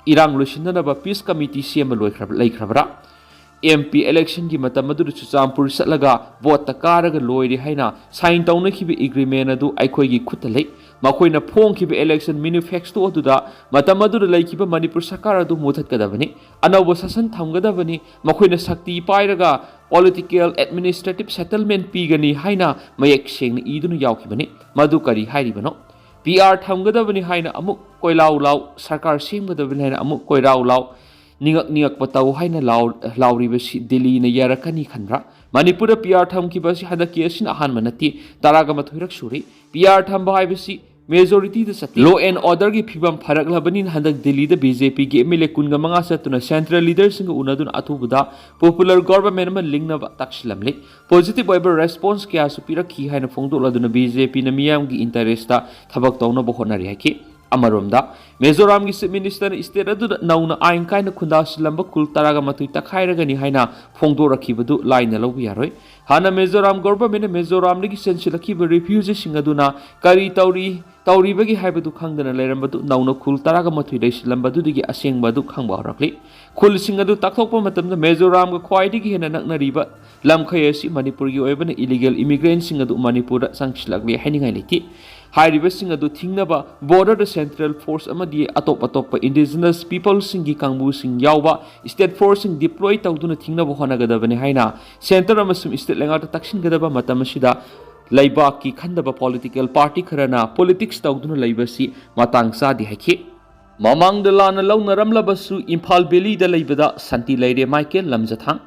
ꯏꯔꯥꯡ ꯂꯣꯏꯁꯤꯟꯅꯅꯕ peace committee ꯁꯦꯝꯕ ꯂꯣꯏꯈ꯭ꯔꯕ, ꯂꯩꯈ꯭ꯔꯕ꯭ꯔꯥ? M P election ꯒꯤ ꯃꯇꯝ ꯑꯗꯨꯗ ꯆꯨꯔꯆꯥꯟꯄꯨꯔ ꯆꯠꯂꯒ vote ꯇ ꯀꯥꯔꯒ ꯂꯣꯏꯔꯦ ꯍꯥꯏꯅ sign ꯇꯧꯅꯈꯤꯕ agreement ꯑꯗꯨ ꯑꯩꯈꯣꯏꯒꯤ ꯈꯨꯠꯇ ꯂꯩ꯫ ꯃꯈꯣꯏꯅ ꯐꯣꯡꯈꯤꯕ election manifesto ꯑꯗꯨꯗ ꯃꯇꯝ ꯑꯗꯨꯗ ꯂꯩꯈꯤꯕ ꯃꯅꯤꯄꯨꯔ ꯁꯔꯀꯥꯔ ꯑꯗꯨ ꯃꯨꯊꯠꯀꯗꯕꯅꯤ, ꯑꯅꯧꯕ ꯁꯥꯁꯟ ꯊꯝꯒꯗꯕꯅꯤ, ꯃꯈꯣꯏꯅ ꯁꯛꯇꯤ ꯄꯥꯏꯔꯒ political administrative settlement ꯄꯤꯒꯅꯤ ꯍꯥꯏꯅ ꯃꯌꯦꯛ ꯁꯦꯡꯅ ꯏꯗꯨꯅ ꯌꯥꯎꯈꯤꯕꯅꯤ꯫ ꯃꯗꯨ ꯀꯔꯤ ꯍꯥꯏꯔꯤꯕꯅꯣ? P R ꯊꯝꯒꯗꯕꯅꯤ ꯍꯥꯏꯅ ꯑꯃꯨꯛ ꯀꯣꯏꯂꯥꯎ ꯂꯥꯎ, ꯁꯔꯀꯥꯔ ꯁꯦꯝꯒꯗꯕꯅꯤ ꯍꯥꯏꯅ ꯑꯃꯨꯛ ꯀꯣꯏꯔꯥꯎ ꯂꯥꯎ, ꯅꯤꯡꯉꯛ ꯅꯤꯡꯉꯛꯄ ꯇꯧ ꯍꯥꯏꯅ ꯂꯥꯎ-, ꯂꯥꯎꯔꯤꯕꯁꯤ ꯗꯤꯜꯂꯤꯅ ꯌꯥꯔꯛꯀꯅꯤ ꯈꯟꯕ꯭ꯔꯥ? ꯃꯅꯤꯄꯨꯔꯗ P R ꯊꯝꯈꯤꯕ ꯑꯁꯤ ꯍꯟꯗꯛꯀꯤ ꯑꯁꯤꯅ ꯑꯍꯥꯟꯕ ꯅꯠꯇꯦ, ꯇꯔꯥꯒ ꯃꯥꯊꯣꯏꯔꯛ ꯁꯨꯔꯦ꯫ P R ꯊꯝꯕ ꯍꯥꯏꯕꯁꯤ majority ꯗ ꯆꯠꯇꯦ꯫ Law and order ꯒꯤ ꯐꯤꯕꯝ ꯐꯔꯛꯂꯕꯅꯤꯅ ꯍꯟꯗꯛ ꯗꯤꯜꯂꯤꯗ B J P ꯒꯤ M L A ꯀꯨꯟꯒ ꯃꯉꯥ ꯆꯠꯇꯨꯅ central leader ꯁꯤꯡꯒ ꯎꯅꯗꯨꯅ ꯑꯊꯨꯕꯗ popular government ꯑꯃ ꯂꯤꯡꯅꯕ ꯇꯛꯁꯤꯜꯂꯝꯂꯤ꯫ Positive ꯑꯣꯏꯕ response ꯀꯌꯥꯁꯨ ꯄꯤꯔꯛꯈꯤ ꯍꯥꯏꯅ ꯐꯣꯡꯗꯣꯛꯂꯗꯨꯅ B J P ꯅ ꯃꯤꯌꯥꯝꯒꯤ interest ꯊꯕꯛ ꯇꯧꯅꯕ ꯍꯣꯠꯅꯔꯤ ꯍꯥꯏꯈꯤ꯫ ꯑꯃꯔꯣꯝꯗ, ꯃꯤꯖꯣꯔꯥꯝꯒꯤ Chief Minister ꯅ state ꯑꯗꯨꯗ ꯅꯧꯅ ꯑꯥꯏꯟ ꯀꯥꯏꯅ ꯈꯨꯟꯗꯥꯁꯤꯜꯂꯝꯕ ꯈꯨꯜ ꯇꯔꯥꯒ ꯃꯥꯊꯣꯏ ꯇꯛꯈꯥꯏꯔꯒꯅꯤ ꯍꯥꯏꯅ ꯐꯣꯡꯗꯣꯔꯛꯈꯤꯕꯗꯨ ꯂꯥꯏꯅ ꯂꯧꯕ ꯌꯥꯔꯣꯏ꯫ ꯍꯥꯟꯅ ꯃꯤꯖꯣꯔꯥꯝ government ꯅ ꯃꯤꯖꯣꯔꯥꯝꯗꯒꯤ ꯆꯦꯟꯁꯤꯜꯂꯛꯈꯤꯕ refugee ꯁꯤꯡ ꯑꯗꯨꯅ ꯀꯔꯤ ꯇꯧꯔꯤ, ꯇꯧꯔꯤꯕꯒꯦ ꯍꯥꯏꯕꯗꯨ ꯈꯪꯗꯅ ꯂꯩꯔꯝꯕꯗꯨ ꯅꯧꯅ ꯈꯨꯜ ꯇꯔꯥꯒ ꯃꯥꯊꯣꯏ ꯂꯩꯁꯤꯜꯂꯝꯕꯗꯨꯗꯒꯤ ꯑꯁꯦꯡꯕ ꯑꯗꯨ ꯈꯪꯕ ꯍꯧꯔꯛꯂꯤ꯫ ꯈꯨꯜꯁꯤꯡ ꯑꯗꯨ ꯇꯥꯛꯊꯣꯛꯄ ꯃꯇꯝꯗ ꯃꯤꯖꯣꯔꯥꯝꯒ ꯈ꯭ꯋꯥꯏꯗꯒꯤ ꯍꯦꯟꯅ ꯅꯛꯅꯔꯤꯕ ꯂꯝꯈꯩ ꯑꯁꯤ ꯃꯅꯤꯄꯨꯔꯒꯤ ꯑꯣꯏꯕꯅ illegal immigrant ꯁꯤꯡ ꯑꯗꯨ ꯃꯅꯤꯄꯨꯔꯗ ꯆꯪꯁꯤꯜꯂꯛꯂꯦ ꯍꯥꯏꯅꯤꯡꯉꯥꯏ ꯂꯩꯇꯦ꯫ ꯍꯥꯏꯔꯤꯕꯁꯤꯡ ꯑꯗꯨ ꯊꯤꯡꯅꯕ border ꯗ central force ꯑꯃꯗꯤ ꯑꯇꯣꯞ ꯑꯇꯣꯞꯄ indigenous people ꯁꯤꯡꯒꯤ ꯀꯥꯡꯕꯨꯁꯤꯡ ꯌꯥꯎꯕ state force ꯁꯤꯡ deploy ꯇꯧꯗꯨꯅ ꯊꯤꯡꯅꯕ ꯍꯣꯠꯅꯒꯗꯕꯅꯤ ꯍꯥꯏꯅ centre ꯑꯃꯁꯨꯡ state ꯂꯩꯉꯥꯛꯇ ꯇꯛꯁꯤꯟꯒꯗꯕ ꯃꯇꯝ ꯑꯁꯤꯗ ꯂꯩꯕꯥꯛꯀꯤ ꯈꯟꯗꯕ political party ꯈꯔꯅ politics ꯇꯧꯗꯨꯅ ꯂꯩꯕꯁꯤ ꯃꯇꯥꯡ ꯆꯥꯗꯦ ꯍꯥꯏꯈꯤ꯫ ꯃꯃꯥꯡꯗ ꯂꯥꯟꯅ ꯂꯧꯅꯔꯝꯂꯕꯁꯨ ꯏꯝꯐꯥꯜ valley ꯗ ꯂꯩꯕꯗ ꯁꯥꯟꯇꯤ ꯂꯩꯔꯦ, ꯃꯥꯏꯀꯦꯜ ꯂꯝꯖꯊꯥꯡ꯫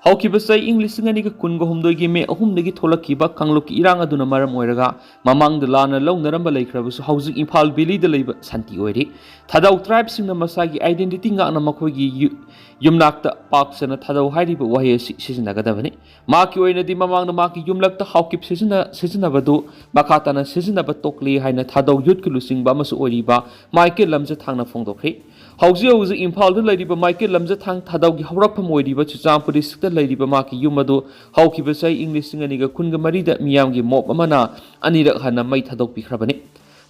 ꯍꯧꯈꯤꯕ ꯆꯍꯤ ꯏꯪ ꯂꯤꯁꯤꯡ ꯑꯅꯤꯒ ꯀꯨꯟꯒ ꯍꯨꯝꯗꯣꯏꯒꯤ ꯃꯦ ꯑꯍꯨꯝꯗꯒꯤ ꯊꯣꯛꯂꯛꯈꯤꯕ ꯀꯥꯡꯂꯨꯞꯀꯤ ꯏꯔꯥꯡ ꯑꯗꯨꯅ ꯃꯔꯝ ꯑꯣꯏꯔꯒ ꯃꯃꯥꯡꯗ ꯂꯥꯟꯅ ꯂꯧꯅꯔꯝꯕ ꯂꯩꯈ꯭ꯔꯕꯁꯨ ꯍꯧꯖꯤꯛ ꯏꯝꯐꯥꯜ ꯚꯦꯂꯤꯗ ꯂꯩꯕ ꯁꯥꯟꯇꯤ ꯑꯣꯏꯔꯤ꯫ ꯊꯥꯗꯧ ꯇ꯭ꯔꯥꯏꯕꯁꯤꯡꯅ ꯃꯁꯥꯒꯤ ꯑꯥꯏꯗꯦꯟꯇꯤꯇꯤ ꯉꯥꯛꯅ ꯃꯈꯣꯏꯒꯤ ꯌꯨ- ꯌꯨꯝꯅꯥꯛꯇ ꯄꯥꯛ ꯆꯟꯅ ꯊꯥꯗꯧ ꯍꯥꯏꯔꯤꯕ ꯋꯥꯍꯩ ꯑꯁꯤ ꯁꯤꯖꯤꯟꯅꯒꯗꯕꯅꯤ꯫ ꯃꯍꯥꯛꯀꯤ ꯑꯣꯏꯅꯗꯤ ꯃꯃꯥꯡꯗ ꯃꯍꯥꯛꯀꯤ ꯌꯨꯝꯂꯛꯇ ꯍꯥꯎꯀꯤꯞ ꯁꯤꯖꯤꯟꯅ- ꯁꯤꯖꯤꯟꯅꯕꯗꯨ ꯃꯈꯥ ꯇꯥꯅ ꯁꯤꯖꯤꯟꯅꯕ ꯇꯣꯛꯂꯦ ꯍꯥꯏꯅ ꯊꯥꯗꯧ ꯌꯨꯠꯀꯤ ꯂꯨꯆꯤꯡꯕ ꯑꯃꯁꯨ ꯑꯣꯏꯔꯤꯕ ꯃꯥꯏꯀꯦꯜ ꯂꯝꯖꯊꯥꯡꯅ ꯐꯣꯡꯗꯣꯛꯈ꯭ꯔꯤ꯫ ꯍꯧꯖꯤꯛ ꯍꯧꯖꯤꯛ ꯏꯝꯐꯥꯜꯗ ꯂꯩꯔꯤꯕ ꯃꯥꯏꯀꯦꯜ ꯂꯝꯖꯊꯥꯡ ꯊꯥꯗꯧꯒꯤ ꯍꯧꯔꯛꯐꯝ ꯑꯣꯏꯔꯤꯕ ꯆꯨꯔꯆꯥꯟꯄꯨꯔ ꯗꯤꯁꯇ꯭ꯔꯤꯛꯇ ꯂꯩꯔꯤꯕ ꯃꯍꯥꯛꯀꯤ ꯌꯨꯝ ꯑꯗꯨ ꯍꯧꯈꯤꯕ ꯆꯍꯤ ꯏꯪ ꯂꯤꯁꯤꯡ ꯑꯅꯤꯒ ꯀꯨꯟꯒ ꯃꯔꯤꯗ ꯃꯤꯌꯥꯝꯒꯤ ꯃꯣꯞ ꯑꯃꯅ ꯑꯅꯤꯔꯛ ꯍꯟꯅ ꯃꯩ ꯊꯥꯗꯣꯛꯄꯤꯈ꯭ꯔꯕꯅꯤ꯫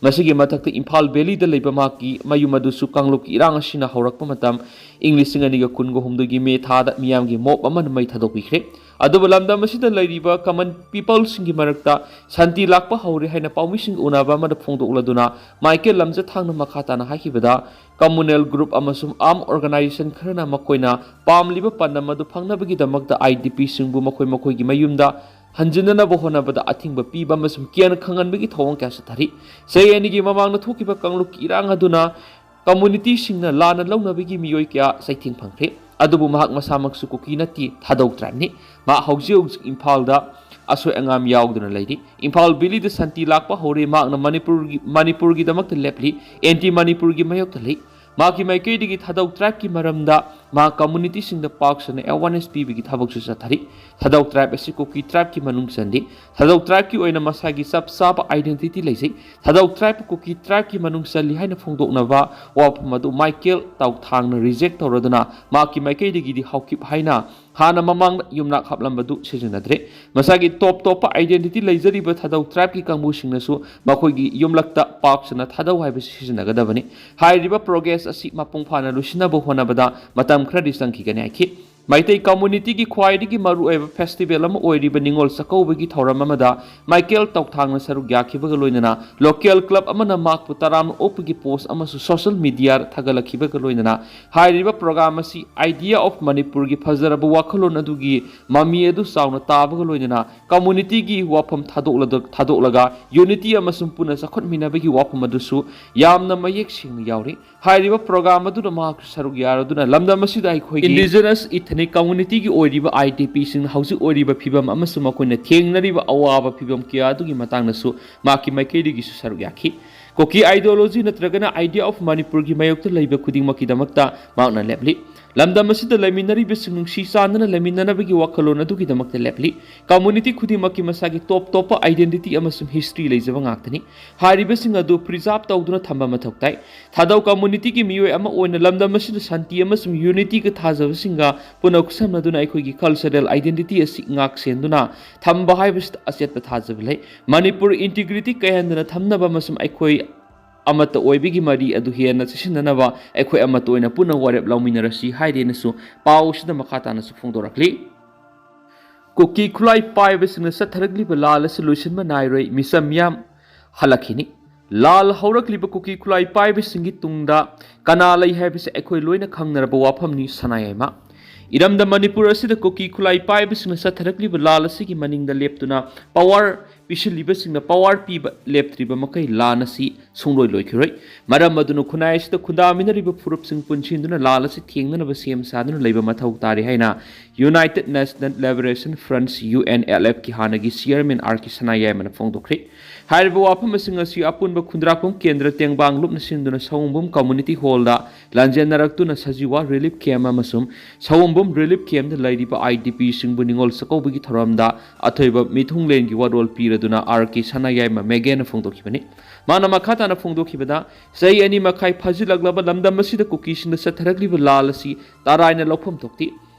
ꯃꯁꯤꯒꯤ ꯃꯊꯛꯇ ꯏꯝꯐꯥꯜ ꯚꯦꯂꯤꯗ ꯂꯩꯕ ꯃꯍꯥꯛꯀꯤ ꯃꯌꯨꯝ ꯑꯗꯨꯁꯨ ꯀꯥꯡꯂꯨꯞꯀꯤ ꯏꯔꯥꯡ ꯑꯁꯤꯅ ꯍꯧꯔꯛꯄ ꯃꯇꯝ ꯏꯪ ꯂꯤꯁꯤꯡ ꯑꯅꯤꯒ ꯀꯨꯟꯒ ꯍꯨꯝꯗꯣꯏꯒꯤ ꯃꯦ ꯊꯥꯗ ꯃꯤꯌꯥꯝꯒꯤ ꯃꯣꯞ ꯑꯃꯅ ꯃꯩ ꯊꯥꯗꯣꯛꯄꯤꯈ꯭ꯔꯦ꯫ ꯑꯗꯨꯕꯨ ꯂꯝꯗꯝ ꯑꯁꯤꯗ ꯂꯩꯔꯤꯕ ꯀꯃꯟ ꯄꯤꯄꯜꯁꯤꯡꯒꯤ ꯃꯔꯛꯇ ꯁꯥꯟꯇꯤ ꯂꯥꯛꯄ ꯍꯧꯔꯦ ꯍꯥꯏꯅ ꯄꯥꯎꯃꯤꯁꯤꯡꯒ ꯎꯅꯕ ꯑꯃꯗ ꯐꯣꯡꯗꯣꯛꯂꯗꯨꯅ ꯃꯥꯏꯀꯦꯜ ꯂꯝꯖꯊꯥꯡꯅ ꯃꯈꯥ ꯇꯥꯅ ꯍꯥꯏꯈꯤꯕꯗ, ꯀꯝꯃꯨꯅꯦꯜ ꯒ꯭ꯔꯨꯞ ꯑꯃꯁꯨꯡ ꯑꯥꯔꯝ ꯑꯣꯔꯒꯅꯥꯏꯖꯦꯁꯟ ꯈꯔꯅ ꯃꯈꯣꯏꯅ ꯄꯥꯝꯂꯤꯕ ꯄꯥꯟꯗꯝ ꯑꯗꯨ ꯐꯪꯅꯕꯒꯤꯗꯃꯛꯇ ꯑꯥꯏ ꯗꯤ ꯄꯤꯁꯤꯡꯕꯨ ꯃꯈꯣꯏ ꯃꯈꯣꯏꯒꯤ ꯃꯌꯨꯝꯗ ꯍꯟꯖꯤꯟꯅꯅꯕ ꯍꯣꯠꯅꯕꯗ ꯑꯊꯤꯡꯕ ꯄꯤꯕ ꯑꯃꯁꯨꯡ ꯀꯤꯌꯥꯟ ꯈꯪꯍꯟꯕꯒꯤ ꯊꯧꯑꯣꯡ ꯀꯌꯥ ꯆꯠꯊꯔꯤ꯫ ꯆꯍꯤ ꯑꯅꯤꯒꯤ ꯃꯃꯥꯡꯗ ꯊꯣꯛꯈꯤꯕ ꯀꯥꯡꯂꯨꯞꯀꯤ ꯏꯔꯥꯡ ꯑꯗꯨꯅ ꯀꯝꯃꯨꯅꯤꯇꯤꯁꯤꯡꯅ ꯂꯥꯟꯅ ꯂꯧꯅꯕꯒꯤ ꯃꯤꯑꯣꯏ ꯀꯌꯥ ꯆꯩꯊꯦꯡ ꯐꯪꯈ꯭ꯔꯦ꯫ ꯑꯗꯨꯕꯨ ꯃꯍꯥꯛ ꯃꯁꯥꯃꯛꯁꯨ ꯀꯨꯀꯤ ꯅꯠꯇꯦ, ꯊꯥꯗꯧ ꯇ꯭ꯔꯥꯏꯕꯅꯤ꯫ ꯃꯍꯥꯛ ꯍꯧꯖꯤꯛ ꯍꯧꯖꯤꯛ ꯏꯝꯐꯥꯜꯗ ꯑꯁꯣꯏ ꯑꯉꯥꯝ ꯌꯥꯎꯗꯅ ꯂꯩꯔꯤ꯫ ꯏꯝꯐꯥꯜ ꯚꯦꯂꯤꯗ ꯁꯥꯟꯇꯤ ꯂꯥꯛꯄ ꯍꯧꯔꯦ꯫ ꯃꯍꯥꯛꯅ ꯃꯅꯤꯄꯨꯔꯒꯤ, ꯃꯅꯤꯄꯨꯔꯒꯤꯗꯃꯛꯇ ꯂꯦꯞꯂꯤ, ꯑꯦꯟꯇꯤ ꯃꯅꯤꯄꯨꯔꯒꯤ ꯃꯥꯌꯣꯛꯇ ꯂꯩ꯫ ꯃꯍꯥꯛꯀꯤ ꯃꯥꯏꯀꯩꯗꯒꯤ ꯊꯥꯗꯧ ꯇ꯭ꯔꯥꯏꯕꯀꯤ ꯃꯔꯝꯗ ꯃꯍꯥꯛ ꯀꯝꯃꯨꯅꯤꯇꯤꯁꯤꯡꯗ ꯄꯥꯛ ꯁꯟꯅ ꯑꯦꯋꯥꯔꯅꯦꯁ ꯄꯤꯕꯒꯤ ꯊꯕꯛꯁꯨ ꯆꯠꯊꯔꯤ꯫ ꯊꯥꯗꯧ ꯇ꯭ꯔꯥꯏꯕ ꯑꯁꯤ ꯀꯨꯀꯤ ꯇ꯭ꯔꯥꯏꯕꯀꯤ ꯃꯅꯨꯡ ꯆꯟꯗꯦ꯫ ꯊꯥꯗꯧ ꯇ꯭ꯔꯥꯏꯕꯀꯤ ꯑꯣꯏꯅ ꯃꯁꯥꯒꯤ ꯆꯞ ꯆꯥꯕ ꯑꯥꯏꯗꯦꯟꯇꯤꯇꯤ ꯂꯩꯖꯩ꯫ ꯊꯥꯗꯧ ꯇ꯭ꯔꯥꯏꯕꯄꯨ ꯀꯨꯀꯤ ꯇ꯭ꯔꯥꯏꯕꯀꯤ ꯃꯅꯨꯡ ꯆꯜꯂꯤ ꯍꯥꯏꯅ ꯐꯣꯡꯗꯣꯛꯅꯕ ꯋꯥꯐꯝ ꯑꯗꯨ ꯃꯥꯏꯀꯦꯜ ꯇꯥꯎꯊꯥꯡꯅ ꯔꯤꯖꯦꯛ ꯇꯧꯔꯗꯨꯅ ꯃꯍꯥꯛꯀꯤ ꯃꯥꯏꯀꯩꯗꯒꯤꯗꯤ ꯍꯥꯎꯀꯤꯞ ꯍꯥꯏꯅ ꯍꯥꯟꯅ ꯃꯃꯥꯡꯗ ꯌꯨꯝꯅꯥꯛ ꯍꯥꯞꯂꯝꯕꯗꯨ ꯁꯤꯖꯤꯟꯅꯗ꯭ꯔꯦ꯫ ꯃꯁꯥꯒꯤ ꯇꯣꯞ ꯇꯣꯞꯄ ꯑꯥꯏꯗꯦꯟꯇꯤꯇꯤ ꯂꯩꯖꯔꯤꯕ ꯊꯥꯗꯧ ꯇ꯭ꯔꯥꯏꯕꯀꯤ ꯀꯥꯡꯕꯨꯁꯤꯡꯅꯁꯨ ꯃꯈꯣꯏꯒꯤ ꯌꯨꯝꯂꯛꯇ ꯄꯥꯛ ꯁꯟꯅ ꯊꯥꯗꯧ ꯍꯥꯏꯕꯁꯤ ꯁꯤꯖꯤꯟꯅꯒꯗꯕꯅꯤ꯫ ꯍꯥꯏꯔꯤꯕ ꯄ꯭ꯔꯣꯒ꯭ꯔꯦꯁ ꯑꯁꯤ ꯃꯄꯨꯡ ꯐꯥꯅ ꯂꯣꯏꯁꯤꯟꯅꯕ ꯍꯣꯠꯅꯕꯗ ꯃꯇꯝ ꯈꯔꯗꯤ ꯆꯪꯈꯤꯒꯅꯤ ꯍꯥꯏꯈꯤ꯫ ꯃꯩꯇꯩ ꯀꯝꯃꯨꯅꯤꯇꯤꯒꯤ ꯈ꯭ꯋꯥꯏꯗꯒꯤ ꯃꯔꯨꯑꯣꯏꯕ ꯐꯦꯁꯇꯤꯚꯦꯜ ꯑꯃ ꯑꯣꯏꯔꯤꯕ ꯅꯤꯉꯣꯜ ꯆꯥꯛꯀꯧꯕꯒꯤ ꯊꯧꯔꯝ ꯑꯃꯗ ꯃꯥꯏꯀꯦꯜ ꯇꯧꯊꯥꯡꯅ ꯁꯔꯨꯛ ꯌꯥꯈꯤꯕꯒ ꯂꯣꯏꯅꯅ ꯂꯣꯀꯦꯜ ꯀ꯭ꯂꯕ ꯑꯃꯅ ꯃꯍꯥꯛꯄꯨ ꯇꯔꯥꯝꯅ ꯑꯣꯛꯄꯒꯤ ꯄꯣꯁ ꯑꯃꯁꯨ ꯁꯣꯁꯤꯌꯦꯜ ꯃꯤꯗꯤꯌꯥꯗ ꯊꯥꯒꯠꯂꯛꯈꯤꯕꯒ ꯂꯣꯏꯅꯅ ꯍꯥꯏꯔꯤꯕ ꯄ꯭ꯔꯣꯒ꯭ꯔꯥꯝ ꯑꯁꯤ ꯑꯥꯏꯗꯤꯌꯥ ꯑꯣꯐ ꯃꯅꯤꯄꯨꯔꯒꯤ ꯐꯖꯔꯕ ꯋꯥꯈꯜꯂꯣꯟ ꯑꯗꯨꯒꯤ ꯃꯃꯤ ꯑꯗꯨ ꯆꯥꯎꯅ ꯇꯥꯕꯒ ꯂꯣꯏꯅꯅ ꯀꯝꯃꯨꯅꯤꯇꯤꯒꯤ ꯋꯥꯐꯝ ꯊꯥꯗꯣꯛꯂꯗ- ꯊꯥꯗꯣꯛꯂꯒ ꯌꯨꯅꯤꯇꯤ ꯑꯃꯁꯨꯡ ꯄꯨꯟꯅ ꯆꯥꯎꯈꯠꯃꯤꯟꯅꯕꯒꯤ ꯋꯥꯐꯝ ꯑꯗꯨꯁꯨ ꯌꯥꯝꯅ ꯃꯌꯦꯛ ꯁꯦꯡꯅ ꯌꯥꯎꯔꯤ꯫ ꯍꯥꯏꯔꯤꯕ program ꯑꯗꯨꯗ ꯃꯍꯥꯛꯁꯨ ꯁꯔꯨꯛ ꯌꯥꯔꯗꯨꯅ ꯂꯝꯗꯝ ꯑꯁꯤꯗ ꯑꯩꯈꯣꯏꯒꯤ indigenous ethnic communityꯒꯤ ꯑꯣꯏꯔꯤꯕ IDPꯁꯤꯡꯅ ꯍꯧꯖꯤꯛ ꯑꯣꯏꯔꯤꯕ ꯐꯤꯕꯝ ꯑꯃꯁꯨꯡ ꯃꯈꯣꯏꯅ ꯊꯦꯡꯅꯔꯤꯕ ꯑꯋꯥꯕ ꯐꯤꯕꯝ ꯀꯌꯥ ꯑꯗꯨꯒꯤ ꯃꯇꯥꯡꯗꯁꯨ ꯃꯍꯥꯛꯀꯤ ꯃꯥꯏꯀꯩꯗꯒꯤꯁꯨ ꯁꯔꯨꯛ ꯌꯥꯈꯤ꯫ ꯀꯨꯀꯤ ideology ꯅꯠꯇ꯭ꯔꯒꯅ idea of ꯃꯅꯤꯄꯨꯔꯒꯤ ꯃꯥꯌꯣꯛꯇ ꯂꯩꯕ ꯈꯨꯗꯤꯡꯃꯛꯀꯤꯗꯃꯛꯇ ꯃꯍꯥꯛꯅ ꯂꯦꯞꯂꯤ꯫ ꯂꯝꯗꯝ ꯑꯁꯤꯗ ꯂꯩꯃꯤꯟꯅꯔꯤꯕꯁꯤꯡ ꯅꯨꯡꯁꯤ ꯆꯥꯟꯅꯅ ꯂꯩꯃꯤꯟꯅꯅꯕꯒꯤ ꯋꯥꯈꯜꯂꯣꯟ ꯑꯗꯨꯒꯤꯗꯃꯛꯇ ꯂꯦꯞꯂꯤ꯫ Community ꯈꯨꯗꯤꯡꯃꯛꯀꯤ ꯃꯁꯥꯒꯤ ꯇꯣꯞ ꯇꯣꯞꯄ identity ꯑꯃꯁꯨꯡ history ꯂꯩꯖꯕ ꯉꯥꯛꯇꯅꯤ꯫ ꯍꯥꯏꯔꯤꯕꯁꯤꯡ ꯑꯗꯨ preserve ꯇꯧꯗꯨꯅ ꯊꯝꯕ ꯃꯊꯧ ꯇꯥꯏ꯫ ꯊꯥꯗꯧ communityꯒꯤ ꯃꯤꯑꯣꯏ ꯑꯃ ꯑꯣꯏꯅ ꯂꯝꯗꯝ ꯑꯁꯤꯗ ꯁꯥꯟꯇꯤ ꯑꯃꯁꯨꯡ unityꯒ ꯊꯥꯖꯕꯁꯤꯡꯒ ꯄꯨꯟꯅ ꯈꯨꯠꯁꯝꯅꯗꯨꯅ ꯑꯩꯈꯣꯏꯒꯤ cultural identity ꯑꯁꯤ ꯉꯥꯛ ꯁꯦꯟꯗꯨꯅ ꯊꯝꯕ ꯍꯥꯏꯕꯁꯤꯗ ꯑꯆꯦꯠꯄ ꯊꯥꯖꯕ ꯂꯩ꯫ ꯃꯅꯤꯄꯨꯔ integrity ꯀꯥꯏꯍꯟꯗꯅ ꯊꯝꯅꯕ ꯑꯃꯁꯨꯡ ꯑꯩꯈꯣꯏ ꯑꯃꯠꯇ ꯑꯣꯏꯕꯒꯤ ꯃꯔꯤ ꯑꯗꯨ ꯍꯦꯟꯅ ꯆꯦꯁꯤꯟꯅꯅꯕ ꯑꯩꯈꯣꯏ ꯑꯃꯠꯇ ꯑꯣꯏꯅ ꯄꯨꯟꯅ ꯋꯥꯔꯦꯞ ꯂꯧꯃꯤꯟꯅꯔꯁꯤ ꯍꯥꯏꯔꯦꯅꯁꯨ ꯄꯥꯎ ꯑꯁꯤꯗ ꯃꯈꯥ ꯇꯥꯅꯁꯨ ꯐꯣꯡꯗꯣꯔꯛꯂꯤ꯫ ꯀꯨꯀꯤ ꯈꯨꯠꯂꯥꯏ ꯄꯥꯏꯕꯁꯤꯡꯅ ꯆꯠꯊꯔꯛꯂꯤꯕ ꯂꯥꯜ ꯑꯁꯤ ꯂꯣꯏꯁꯤꯟꯕ ꯅꯥꯏꯔꯣꯏ, ꯃꯤꯆꯝ ꯃꯤꯌꯥꯝ ꯍꯜꯂꯛꯈꯤꯅꯤ꯫ ꯂꯥꯜ ꯍꯧꯔꯛꯂꯤꯕ ꯀꯨꯀꯤ ꯈꯨꯠꯂꯥꯏ ꯄꯥꯏꯕꯁꯤꯡꯒꯤ ꯇꯨꯡꯗ ꯀꯅꯥ ꯂꯩ ꯍꯥꯏꯕꯁꯤ ꯑꯩꯈꯣꯏ ꯂꯣꯏꯅ ꯈꯪꯅꯔꯕ ꯋꯥꯐꯝꯅꯤ꯫ ꯁꯅꯥꯌꯥꯏꯃ꯫ ꯏꯔꯝꯗꯝ ꯃꯅꯤꯄꯨꯔ ꯑꯁꯤꯗ ꯀꯨꯀꯤ ꯈꯨꯠꯂꯥꯏ ꯄꯥꯏꯕꯁꯤꯡꯅ ꯆꯠꯊꯔꯛꯂꯤꯕ ꯂꯥꯜ ꯑꯁꯤꯒꯤ ꯃꯅꯤꯡꯗ ꯂꯦꯞꯇꯨꯅ power ꯄꯤꯁꯤꯜꯂꯤꯕꯁꯤꯡꯅ power ꯄꯤꯕ ꯂꯦꯞꯇ꯭ꯔꯤꯕ ꯃꯈꯩ ꯂꯥꯟ ꯑꯁꯤ ꯁꯨꯡꯂꯣꯏ ꯂꯣꯏꯈꯤꯔꯣꯏ꯫ ꯃꯔꯝ ꯑꯗꯨꯅ ꯈꯨꯟꯅꯥꯏ ꯑꯁꯤꯗ ꯈꯨꯟꯗꯥꯃꯤꯟꯅꯔꯤꯕ ꯐꯨꯔꯨꯞꯁꯤꯡ ꯄꯨꯟꯁꯤꯟꯗꯨꯅ ꯂꯥꯜ ꯑꯁꯤ ꯊꯦꯡꯅꯅꯕ ꯁꯦꯝ ꯁꯥꯗꯨꯅ ꯂꯩꯕ ꯃꯊꯧ ꯇꯥꯔꯤ ꯍꯥꯏꯅ United National Liberation Front, UNLFꯀꯤ ꯍꯥꯟꯅꯒꯤ chairman R K ꯁꯅꯥꯌꯥꯏꯃꯅ ꯐꯣꯡꯗꯣꯛꯈ꯭ꯔꯤ꯫ ꯍꯥꯏꯔꯤꯕ ꯋꯥꯐꯝꯁꯤꯡ ꯑꯁꯤ ꯑꯄꯨꯟꯕ ꯈꯨꯟꯗ꯭ꯔꯥꯛꯄꯝ ꯀꯦꯟꯗ꯭ꯔ ꯇꯦꯡꯕꯥꯡ ꯂꯨꯞꯅ ꯁꯤꯟꯗꯨꯅ ꯁꯑꯣꯝꯕꯨꯝ community hallꯗ ꯂꯥꯟꯖꯦꯟꯅꯔꯛꯇꯨꯅ ꯁꯖꯤꯋꯥ relief camp ꯑꯃꯁꯨꯡ ꯁꯑꯣꯝꯕꯨꯝ relief campꯇ ꯂꯩꯔꯤꯕ IDPꯁꯤꯡꯕꯨ ꯅꯤꯉꯣꯜ ꯆꯥꯛꯀꯧꯕꯒꯤ ꯊꯧꯔꯝꯗ ꯑꯊꯣꯏꯕ ꯃꯤꯊꯨꯡꯂꯦꯟꯒꯤ ꯋꯥꯔꯣꯜ ꯄꯤꯔꯗꯨꯅ R K ꯁꯅꯥꯌꯥꯏꯃ ꯃꯦꯒꯦꯅ ꯐꯣꯡꯗꯣꯛꯈꯤꯕꯅꯤ꯫ ꯃꯥꯅ ꯃꯈꯥ ꯇꯥꯅ ꯐꯣꯡꯗꯣꯛꯈꯤꯕꯗ, ꯆꯍꯤ ꯑꯅꯤ ꯃꯈꯥꯏ ꯐꯥꯖꯤꯜꯂꯛꯂꯕ ꯂꯝꯗꯝ ꯑꯁꯤꯗ ꯀꯨꯀꯤꯁꯤꯡꯗ ꯆꯠꯊꯔꯛꯂꯤꯕ ꯂꯥꯜ ꯑꯁꯤ ꯇꯔꯥꯏꯅ ꯂꯧꯐꯝ ꯊꯣꯛꯇꯦ꯫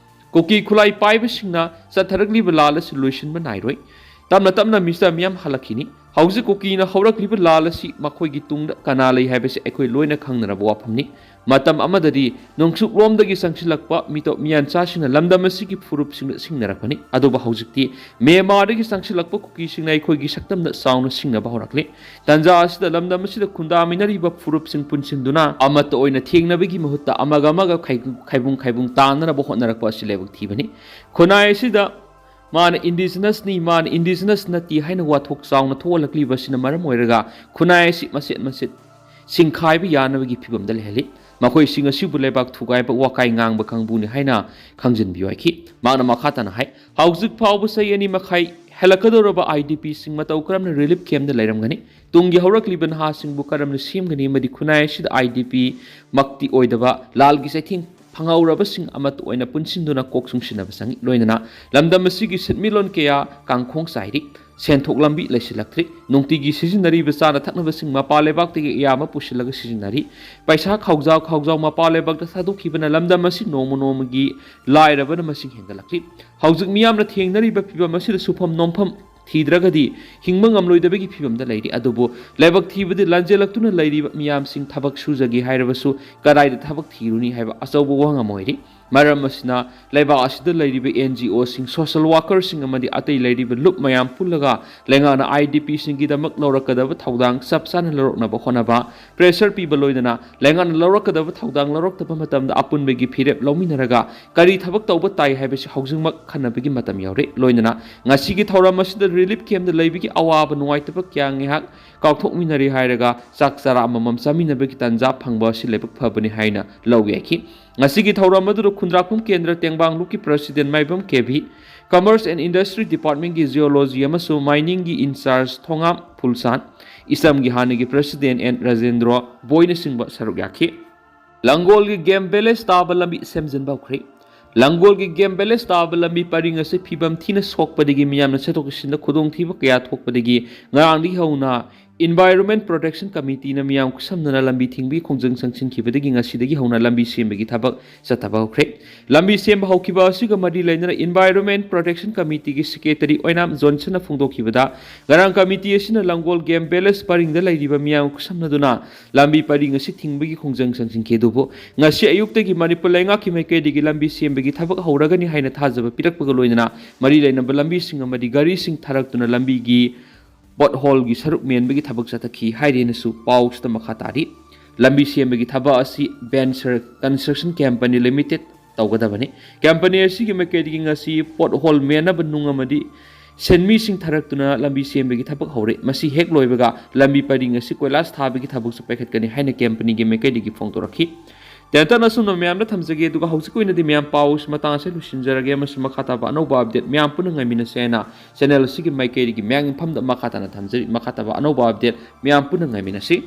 ꯀꯨꯀꯤ ꯈꯨꯠꯂꯥꯏ ꯄꯥꯏꯕꯁꯤꯡꯅ ꯆꯠꯊꯔꯛꯂꯤꯕ ꯂꯥꯜ ꯑꯁꯤ ꯂꯣꯏꯁꯤꯟꯕ ꯅꯥꯏꯔꯣꯏ꯫ ꯇꯞꯅ ꯇꯞꯅ ꯃꯤꯆꯝ ꯃꯤꯌꯥꯝ ꯍꯜꯂꯛꯈꯤꯅꯤ꯫ ꯍꯧꯖꯤꯛ ꯀꯨꯀꯤꯅ ꯍꯧꯔꯛꯂꯤꯕ ꯂꯥꯜ ꯑꯁꯤ ꯃꯈꯣꯏꯒꯤ ꯇꯨꯡꯗ ꯀꯅꯥ ꯂꯩ ꯍꯥꯏꯕꯁꯤ ꯑꯩꯈꯣꯏ ꯂꯣꯏꯅ ꯈꯪꯅꯔꯕ ꯋꯥꯐꯝꯅꯤ꯫ ꯃꯇꯝ ꯑꯃꯗꯗꯤ ꯅꯣꯡꯆꯨꯞꯂꯣꯝꯗꯒꯤ ꯆꯪꯁꯤꯜꯂꯛꯄ ꯃꯤꯇꯣꯞ ꯃꯤꯌꯥꯟꯆꯥꯁꯤꯡꯅ ꯂꯝꯗꯝ ꯑꯁꯤꯒꯤ ꯐꯨꯔꯨꯞꯁꯤꯡꯗ ꯁꯤꯡꯅꯔꯛꯄꯅꯤ꯫ ꯑꯗꯨꯕꯨ ꯍꯧꯖꯤꯛꯇꯤ ꯃ꯭ꯌꯥꯟꯃꯥꯔꯗꯒꯤ ꯆꯪꯁꯤꯜꯂꯛꯄ ꯀꯨꯀꯤꯁꯤꯡꯅ ꯑꯩꯈꯣꯏꯒꯤ ꯁꯛꯇꯝꯗ ꯆꯥꯎꯅ ꯁꯤꯡꯅꯕ ꯍꯧꯔꯛꯂꯤ꯫ ꯇꯥꯟꯖꯥ ꯑꯁꯤꯗ ꯂꯝꯗꯝ ꯑꯁꯤꯗ ꯈꯨꯟꯗꯥꯃꯤꯟꯅꯔꯤꯕ ꯐꯨꯔꯨꯞꯁꯤꯡ ꯄꯨꯟꯁꯤꯟꯗꯨꯅ ꯑꯃꯠꯇ ꯑꯣꯏꯅ ꯊꯦꯡꯅꯕꯒꯤ ꯃꯍꯨꯠꯇ ꯑꯃꯒ ꯑꯃꯒ ꯈꯥꯏꯕꯨꯡ ꯈꯥꯏꯕꯨꯡ ꯇꯥꯅꯅꯕ ꯍꯣꯠꯅꯔꯛꯄ ꯑꯁꯤ ꯂꯥꯏꯕꯛ ꯊꯤꯕꯅꯤ꯫ ꯈꯨꯟꯅꯥꯏ ꯑꯁꯤꯗ ꯃꯥꯅ indigenous ꯅꯤ, ꯃꯥꯅ indigenous ꯅꯠꯇꯦ ꯍꯥꯏꯅ ꯋꯥꯊꯣꯛ ꯆꯥꯎꯅ ꯊꯣꯛꯍꯜꯂꯛꯂꯤꯕ ꯑꯁꯤꯅ ꯃꯔꯝ ꯑꯣꯏꯔꯒ ꯈꯨꯟꯅꯥꯏ ꯑꯁꯤ ꯃꯆꯦꯠ ꯃꯆꯦꯠ ꯁꯤꯡꯈꯥꯏꯕ ꯌꯥꯅꯕꯒꯤ ꯐꯤꯕꯝꯗ ꯂꯩꯍꯜꯂꯤ꯫ ꯃꯈꯣꯏꯁꯤꯡ ꯑꯁꯤꯕꯨ ꯂꯩꯕꯥꯛ ꯊꯨꯒꯥꯏꯕ ꯋꯥꯀꯥꯏ ꯉꯥꯡꯕ ꯀꯥꯡꯕꯨꯅꯤ ꯍꯥꯏꯅ ꯈꯪꯖꯤꯟꯕꯤꯌꯨ ꯍꯥꯏꯈꯤ꯫ ꯃꯍꯥꯛꯅ ꯃꯈꯥ ꯇꯥꯅ ꯍꯥꯏ, ꯍꯧꯖꯤꯛ ꯐꯥꯎꯕ ꯆꯍꯤ ꯑꯅꯤ ꯃꯈꯥꯏ ꯍꯦꯜꯂꯛꯀꯗꯧꯔꯕ IDPꯁꯤꯡ ꯃꯇꯧ ꯀꯔꯝꯅ relief campꯇ ꯂꯩꯔꯝꯒꯅꯤ? ꯇꯨꯡꯒꯤ ꯍꯧꯔꯛꯂꯤꯕ ꯅꯍꯥꯁꯤꯡꯕꯨ ꯀꯔꯝꯅ ꯁꯦꯝꯒꯅꯤ? ꯑꯃꯗꯤ ꯈꯨꯟꯅꯥꯏ ꯑꯁꯤꯗ IDP ꯃꯛꯇꯤ ꯑꯣꯏꯗꯕ, ꯂꯥꯜꯒꯤ ꯆꯩꯊꯦꯡ ꯐꯪꯍꯧꯔꯕꯁꯤꯡ ꯑꯃꯠꯇ ꯑꯣꯏꯅ ꯄꯨꯟꯁꯤꯟꯗꯨꯅ ꯀꯣꯛ ꯆꯨꯡꯁꯤꯟꯅꯕ ꯆꯪꯏ꯫ ꯂꯣꯏꯅꯅ ꯂꯝꯗꯝ ꯑꯁꯤꯒꯤ ꯁꯦꯟꯃꯤꯠꯂꯣꯟ ꯀꯌꯥ ꯀꯥꯡꯈꯣꯡ ꯆꯥꯏꯔꯤ꯫ ꯁꯦꯟꯊꯣꯛ ꯂꯝꯕꯤ ꯂꯩꯁꯤꯜꯂꯛꯇ꯭ꯔꯤ꯫ ꯅꯨꯡꯇꯤꯒꯤ ꯁꯤꯖꯤꯟꯅꯔꯤꯕ ꯆꯥꯅ ꯊꯛꯅꯕꯁꯤꯡ ꯃꯄꯥꯟ ꯂꯩꯕꯥꯛꯇꯒꯤ ꯑꯌꯥꯝꯕ ꯄꯨꯁꯤꯜꯂꯒ ꯁꯤꯖꯤꯟꯅꯔꯤ꯫ ꯄꯩꯁꯥ ꯈꯥꯎꯖꯥꯎ ꯈꯥꯎꯖꯥꯎ ꯃꯄꯥꯟ ꯂꯩꯕꯥꯛꯇ ꯊꯥꯗꯣꯛꯈꯤꯕꯅ ꯂꯝꯗꯝ ꯑꯁꯤ ꯅꯣꯡꯃ ꯅꯣꯡꯃꯒꯤ ꯂꯥꯏꯔꯕꯅ ꯃꯁꯤꯡ ꯍꯦꯟꯒꯠꯂꯛꯂꯤ꯫ ꯍꯧꯖꯤꯛ ꯃꯤꯌꯥꯝꯅ ꯊꯦꯡꯅꯔꯤꯕ ꯐꯤꯚꯝ ꯑꯁꯤꯗ ꯁꯨꯐꯝ ꯅꯣꯝꯐꯝ ꯊꯤꯗ꯭ꯔꯒꯗꯤ ꯍꯤꯡꯕ ꯉꯝꯂꯣꯏꯗꯕꯒꯤ ꯐꯤꯚꯝꯗ ꯂꯩꯔꯤ꯫ ꯑꯗꯨꯕꯨ ꯂꯥꯏꯕꯛ ꯊꯤꯕꯗꯤ ꯂꯥꯟꯖꯦꯜꯂꯛꯇꯨꯅ ꯂꯩꯔꯤꯕ ꯃꯤꯌꯥꯝꯁꯤꯡ ꯊꯕꯛ ꯁꯨꯖꯒꯦ ꯍꯥꯏꯔꯕꯁꯨ ꯀꯗꯥꯏꯗ ꯊꯕꯛ ꯊꯤꯔꯨꯅꯤ ꯍꯥꯏꯕ ꯑꯆꯧꯕ ꯋꯥꯍꯪ ꯑꯃ ꯑꯣꯏꯔꯤ꯫ ꯃꯔꯝ ꯑꯁꯤꯅ ꯂꯩꯕꯥꯛ ꯑꯁꯤꯗ ꯂꯩꯔꯤꯕ NGOꯁꯤꯡ, social workerꯁꯤꯡ ꯑꯃꯗꯤ ꯑꯇꯩ ꯂꯩꯔꯤꯕ ꯂꯨꯞ ꯃꯌꯥꯝ ꯄꯨꯜꯂꯒ ꯂꯩꯉꯥꯛꯅ IDPꯁꯤꯡꯒꯤꯗꯃꯛ ꯂꯧꯔꯛꯀꯗꯕ ꯊꯧꯗꯥꯡ ꯆꯞ ꯆꯥꯅ ꯂꯧꯔꯛꯅꯕ ꯍꯣꯠꯅꯕ, pressure ꯄꯤꯕ, ꯂꯣꯏꯅꯅ ꯂꯩꯉꯥꯛꯅ ꯂꯧꯔꯛꯀꯗꯕ ꯊꯧꯗꯥꯡ ꯂꯧꯔꯛꯇꯕ ꯃꯇꯝꯗ ꯑꯄꯨꯟꯕꯒꯤ ꯐꯤꯔꯦꯞ ꯂꯧꯃꯤꯟꯅꯔꯒ ꯀꯔꯤ ꯊꯕꯛ ꯇꯧꯕ ꯇꯥꯏ ꯍꯥꯏꯕꯁꯤ ꯍꯧꯖꯤꯛꯃꯛ ꯈꯟꯅꯕꯒꯤ ꯃꯇꯝ ꯌꯧꯔꯦ꯫ ꯂꯣꯏꯅꯅ ꯉꯁꯤꯒꯤ ꯊꯧꯔꯝ ꯑꯁꯤꯗ relief campꯇ ꯂꯩꯕꯒꯤ ꯑꯋꯥꯕ ꯅꯨꯡꯉꯥꯏꯇꯕ ꯀꯌꯥ ꯉꯥꯏꯍꯥꯛ ꯀꯥꯎꯊꯣꯛꯃꯤꯟꯅꯔꯦ ꯍꯥꯏꯔꯒ ꯆꯥꯛ ꯆꯔꯥ ꯑꯃꯃꯝ ꯆꯥꯃꯤꯟꯅꯕꯒꯤ ꯇꯥꯟꯖꯥ ꯐꯪꯕ ꯑꯁꯤ ꯂꯥꯏꯕꯛ ꯐꯕꯅꯤ ꯍꯥꯏꯅ ꯂꯧꯏ ꯍꯥꯏꯈꯤ꯫ ꯉꯁꯤꯒꯤ ꯊꯧꯔꯝ ꯑꯗꯨꯗ ꯈꯨꯟꯗ꯭ꯔꯥꯛꯄꯝ ꯀꯦꯟꯗ꯭ꯔ ꯇꯦꯡꯕꯥꯡ ꯂꯨꯞꯀꯤ president Maibam Kebi, Commerce and Industry Departmentꯀꯤ Geology ꯑꯃꯁꯨꯡ Miningꯒꯤ in-charge ꯊꯣꯉꯥꯝ ꯐꯨꯜꯁꯥꯟ, ꯏꯁꯝꯒꯤ ꯍꯥꯟꯅꯒꯤ president N ꯔꯥꯖꯦꯟꯗ꯭ꯔꯣ ꯕꯣꯏꯅꯆꯤꯡꯕ ꯁꯔꯨꯛ ꯌꯥꯈꯤ꯫ ꯂꯪꯒꯣꯜꯒꯤ game village ꯇꯥꯕ ꯂꯝꯕꯤ ꯁꯦꯝꯖꯤꯟꯕ ꯍꯧꯈ꯭ꯔꯦ꯫ ꯂꯪꯒꯣꯜꯒꯤ game village ꯇꯥꯕ ꯂꯝꯕꯤ ꯄꯔꯤꯡ ꯑꯁꯤ ꯐꯤꯕꯝ ꯊꯤꯅ ꯁꯣꯛꯄꯗꯒꯤ ꯃꯤꯌꯥꯝꯅ ꯆꯠꯊꯣꯛ ꯆꯠꯁꯤꯟꯗ ꯈꯨꯗꯣꯡꯊꯤꯕ ꯀꯌꯥ ꯊꯣꯛꯄꯗꯒꯤ ꯉꯔꯥꯡꯗꯒꯤ ꯍꯧꯅ Environment Protection Committeeꯅ ꯃꯤꯌꯥꯝ ꯈꯨꯠꯁꯝꯅꯅ ꯂꯝꯕꯤ ꯊꯤꯡꯕꯒꯤ ꯈꯣꯡꯖꯪ ꯆꯪꯁꯤꯟꯈꯤꯕꯗꯒꯤ ꯉꯁꯤꯗꯒꯤ ꯍꯧꯅ ꯂꯝꯕꯤ ꯁꯦꯝꯕꯒꯤ ꯊꯕꯛ ꯆꯠꯊꯕ ꯍꯧꯈ꯭ꯔꯦ꯫ ꯂꯝꯕꯤ ꯁꯦꯝꯕ ꯍꯧꯈꯤꯕ ꯑꯁꯤꯒ ꯃꯔꯤ ꯂꯩꯅꯅ Environment Protection Committeeꯒꯤ secretary ꯑꯣꯏꯅꯥꯝ ꯖꯣꯟꯁꯟꯅ ꯐꯣꯡꯗꯣꯛꯈꯤꯕꯗ, ꯉꯔꯥꯡ committee ꯑꯁꯤꯅ ꯂꯪꯒꯣꯜ game village ꯄꯔꯤꯡꯗ ꯂꯩꯔꯤꯕ ꯃꯤꯌꯥꯝ ꯈꯨꯠꯁꯝꯅꯗꯨꯅ ꯂꯝꯕꯤ ꯄꯔꯤꯡ ꯑꯁꯤ ꯊꯤꯡꯕꯒꯤ ꯈꯣꯡꯖꯪ ꯆꯪꯁꯤꯟꯈꯤ꯫ ꯑꯗꯨꯕꯨ ꯉꯁꯤ ꯑꯌꯨꯛꯇꯒꯤ ꯃꯅꯤꯄꯨꯔ ꯂꯩꯉꯥꯛꯀꯤ ꯃꯥꯏꯀꯩꯗꯒꯤ ꯂꯝꯕꯤ ꯁꯦꯝꯕꯒꯤ ꯊꯕꯛ ꯍꯧꯔꯒꯅꯤ ꯍꯥꯏꯅ ꯊꯥꯖꯕ ꯄꯤꯔꯛꯄꯒ ꯂꯣꯏꯅꯅ ꯃꯔꯤ ꯂꯩꯅꯕ ꯂꯝꯕꯤꯁꯤꯡ ꯑꯃꯗꯤ ꯒꯥꯔꯤꯁꯤꯡ ꯊꯥꯔꯛꯇꯨꯅ ꯂꯝꯕꯤꯒꯤ potholeꯒꯤ ꯁꯔꯨꯛ ꯃꯦꯟꯕꯒꯤ ꯊꯕꯛ ꯆꯠꯊꯈꯤ ꯍꯥꯏꯔꯦꯅꯁꯨ ꯄꯥꯎꯁꯤꯗ ꯃꯈꯥ ꯇꯥꯔꯤ꯫ ꯂꯝꯕꯤ ꯁꯦꯝꯕꯒꯤ ꯊꯕꯛ ꯑꯁꯤ Venture Construction Company Limited ꯇꯧꯒꯗꯕꯅꯤ꯫ Company ꯑꯁꯤꯒꯤ ꯃꯥꯏꯀꯩꯗꯒꯤ ꯉꯁꯤ pothole ꯃꯦꯟꯅꯕ ꯅꯨꯡ ꯑꯃꯗꯤ ꯁꯦꯟꯃꯤꯁꯤꯡ ꯊꯥꯔꯛꯇꯨꯅ ꯂꯝꯕꯤ ꯁꯦꯝꯕꯒꯤ ꯊꯕꯛ ꯍꯧꯔꯦ꯫ ꯃꯁꯤ ꯍꯦꯛ ꯂꯣꯏꯕꯒ ꯂꯝꯕꯤ ꯄꯔꯤꯡ ꯑꯁꯤ ꯀꯣꯏꯂꯥꯁ ꯊꯥꯕꯒꯤ ꯊꯕꯛꯁꯨ ꯄꯥꯏꯈꯠꯀꯅꯤ ꯍꯥꯏꯅ ꯀꯦꯝꯄꯅꯤꯒꯤ ꯃꯥꯏꯀꯩꯗꯒꯤ ꯐꯣꯡꯗꯣꯔꯛꯈꯤ꯫ ꯇꯦꯟꯇꯛꯅ ꯑꯁꯨꯝꯅ ꯃꯌꯥꯝꯗ ꯊꯝꯖꯒꯦ, ꯑꯗꯨꯒ ꯍꯧꯖꯤꯛꯀꯤ ꯑꯣꯏꯅꯗꯤ ꯃꯌꯥꯝ ꯄꯥꯎꯁꯤ ꯃꯇꯥꯡ ꯑꯁꯤꯗ ꯂꯣꯏꯁꯤꯟꯖꯔꯒꯦ, ꯑꯃꯁꯨꯡ ꯃꯈꯥ ꯇꯥꯕ ꯑꯅꯧꯕ ꯑꯞꯗꯦꯠ ꯃꯌꯥꯝ ꯄꯨꯟꯅ ꯉꯥꯏꯃꯤꯟꯅꯁꯦ ꯍꯥꯏꯅ ꯆꯦꯅꯦꯜ ꯑꯁꯤꯒꯤ ꯃꯥꯏꯀꯩꯗꯒꯤ ꯃꯌꯥꯝꯒꯤ ꯃꯐꯝꯗ ꯃꯈꯥ ꯇꯥꯅ ꯊꯝꯖꯔꯤ꯫ ꯃꯈꯥ ꯇꯥꯕ ꯑꯅꯧꯕ ꯑꯞꯗꯦꯠ ꯃꯌꯥꯝ ꯄꯨꯟꯅ ꯉꯥꯏꯃꯤꯟꯅꯁꯤ꯫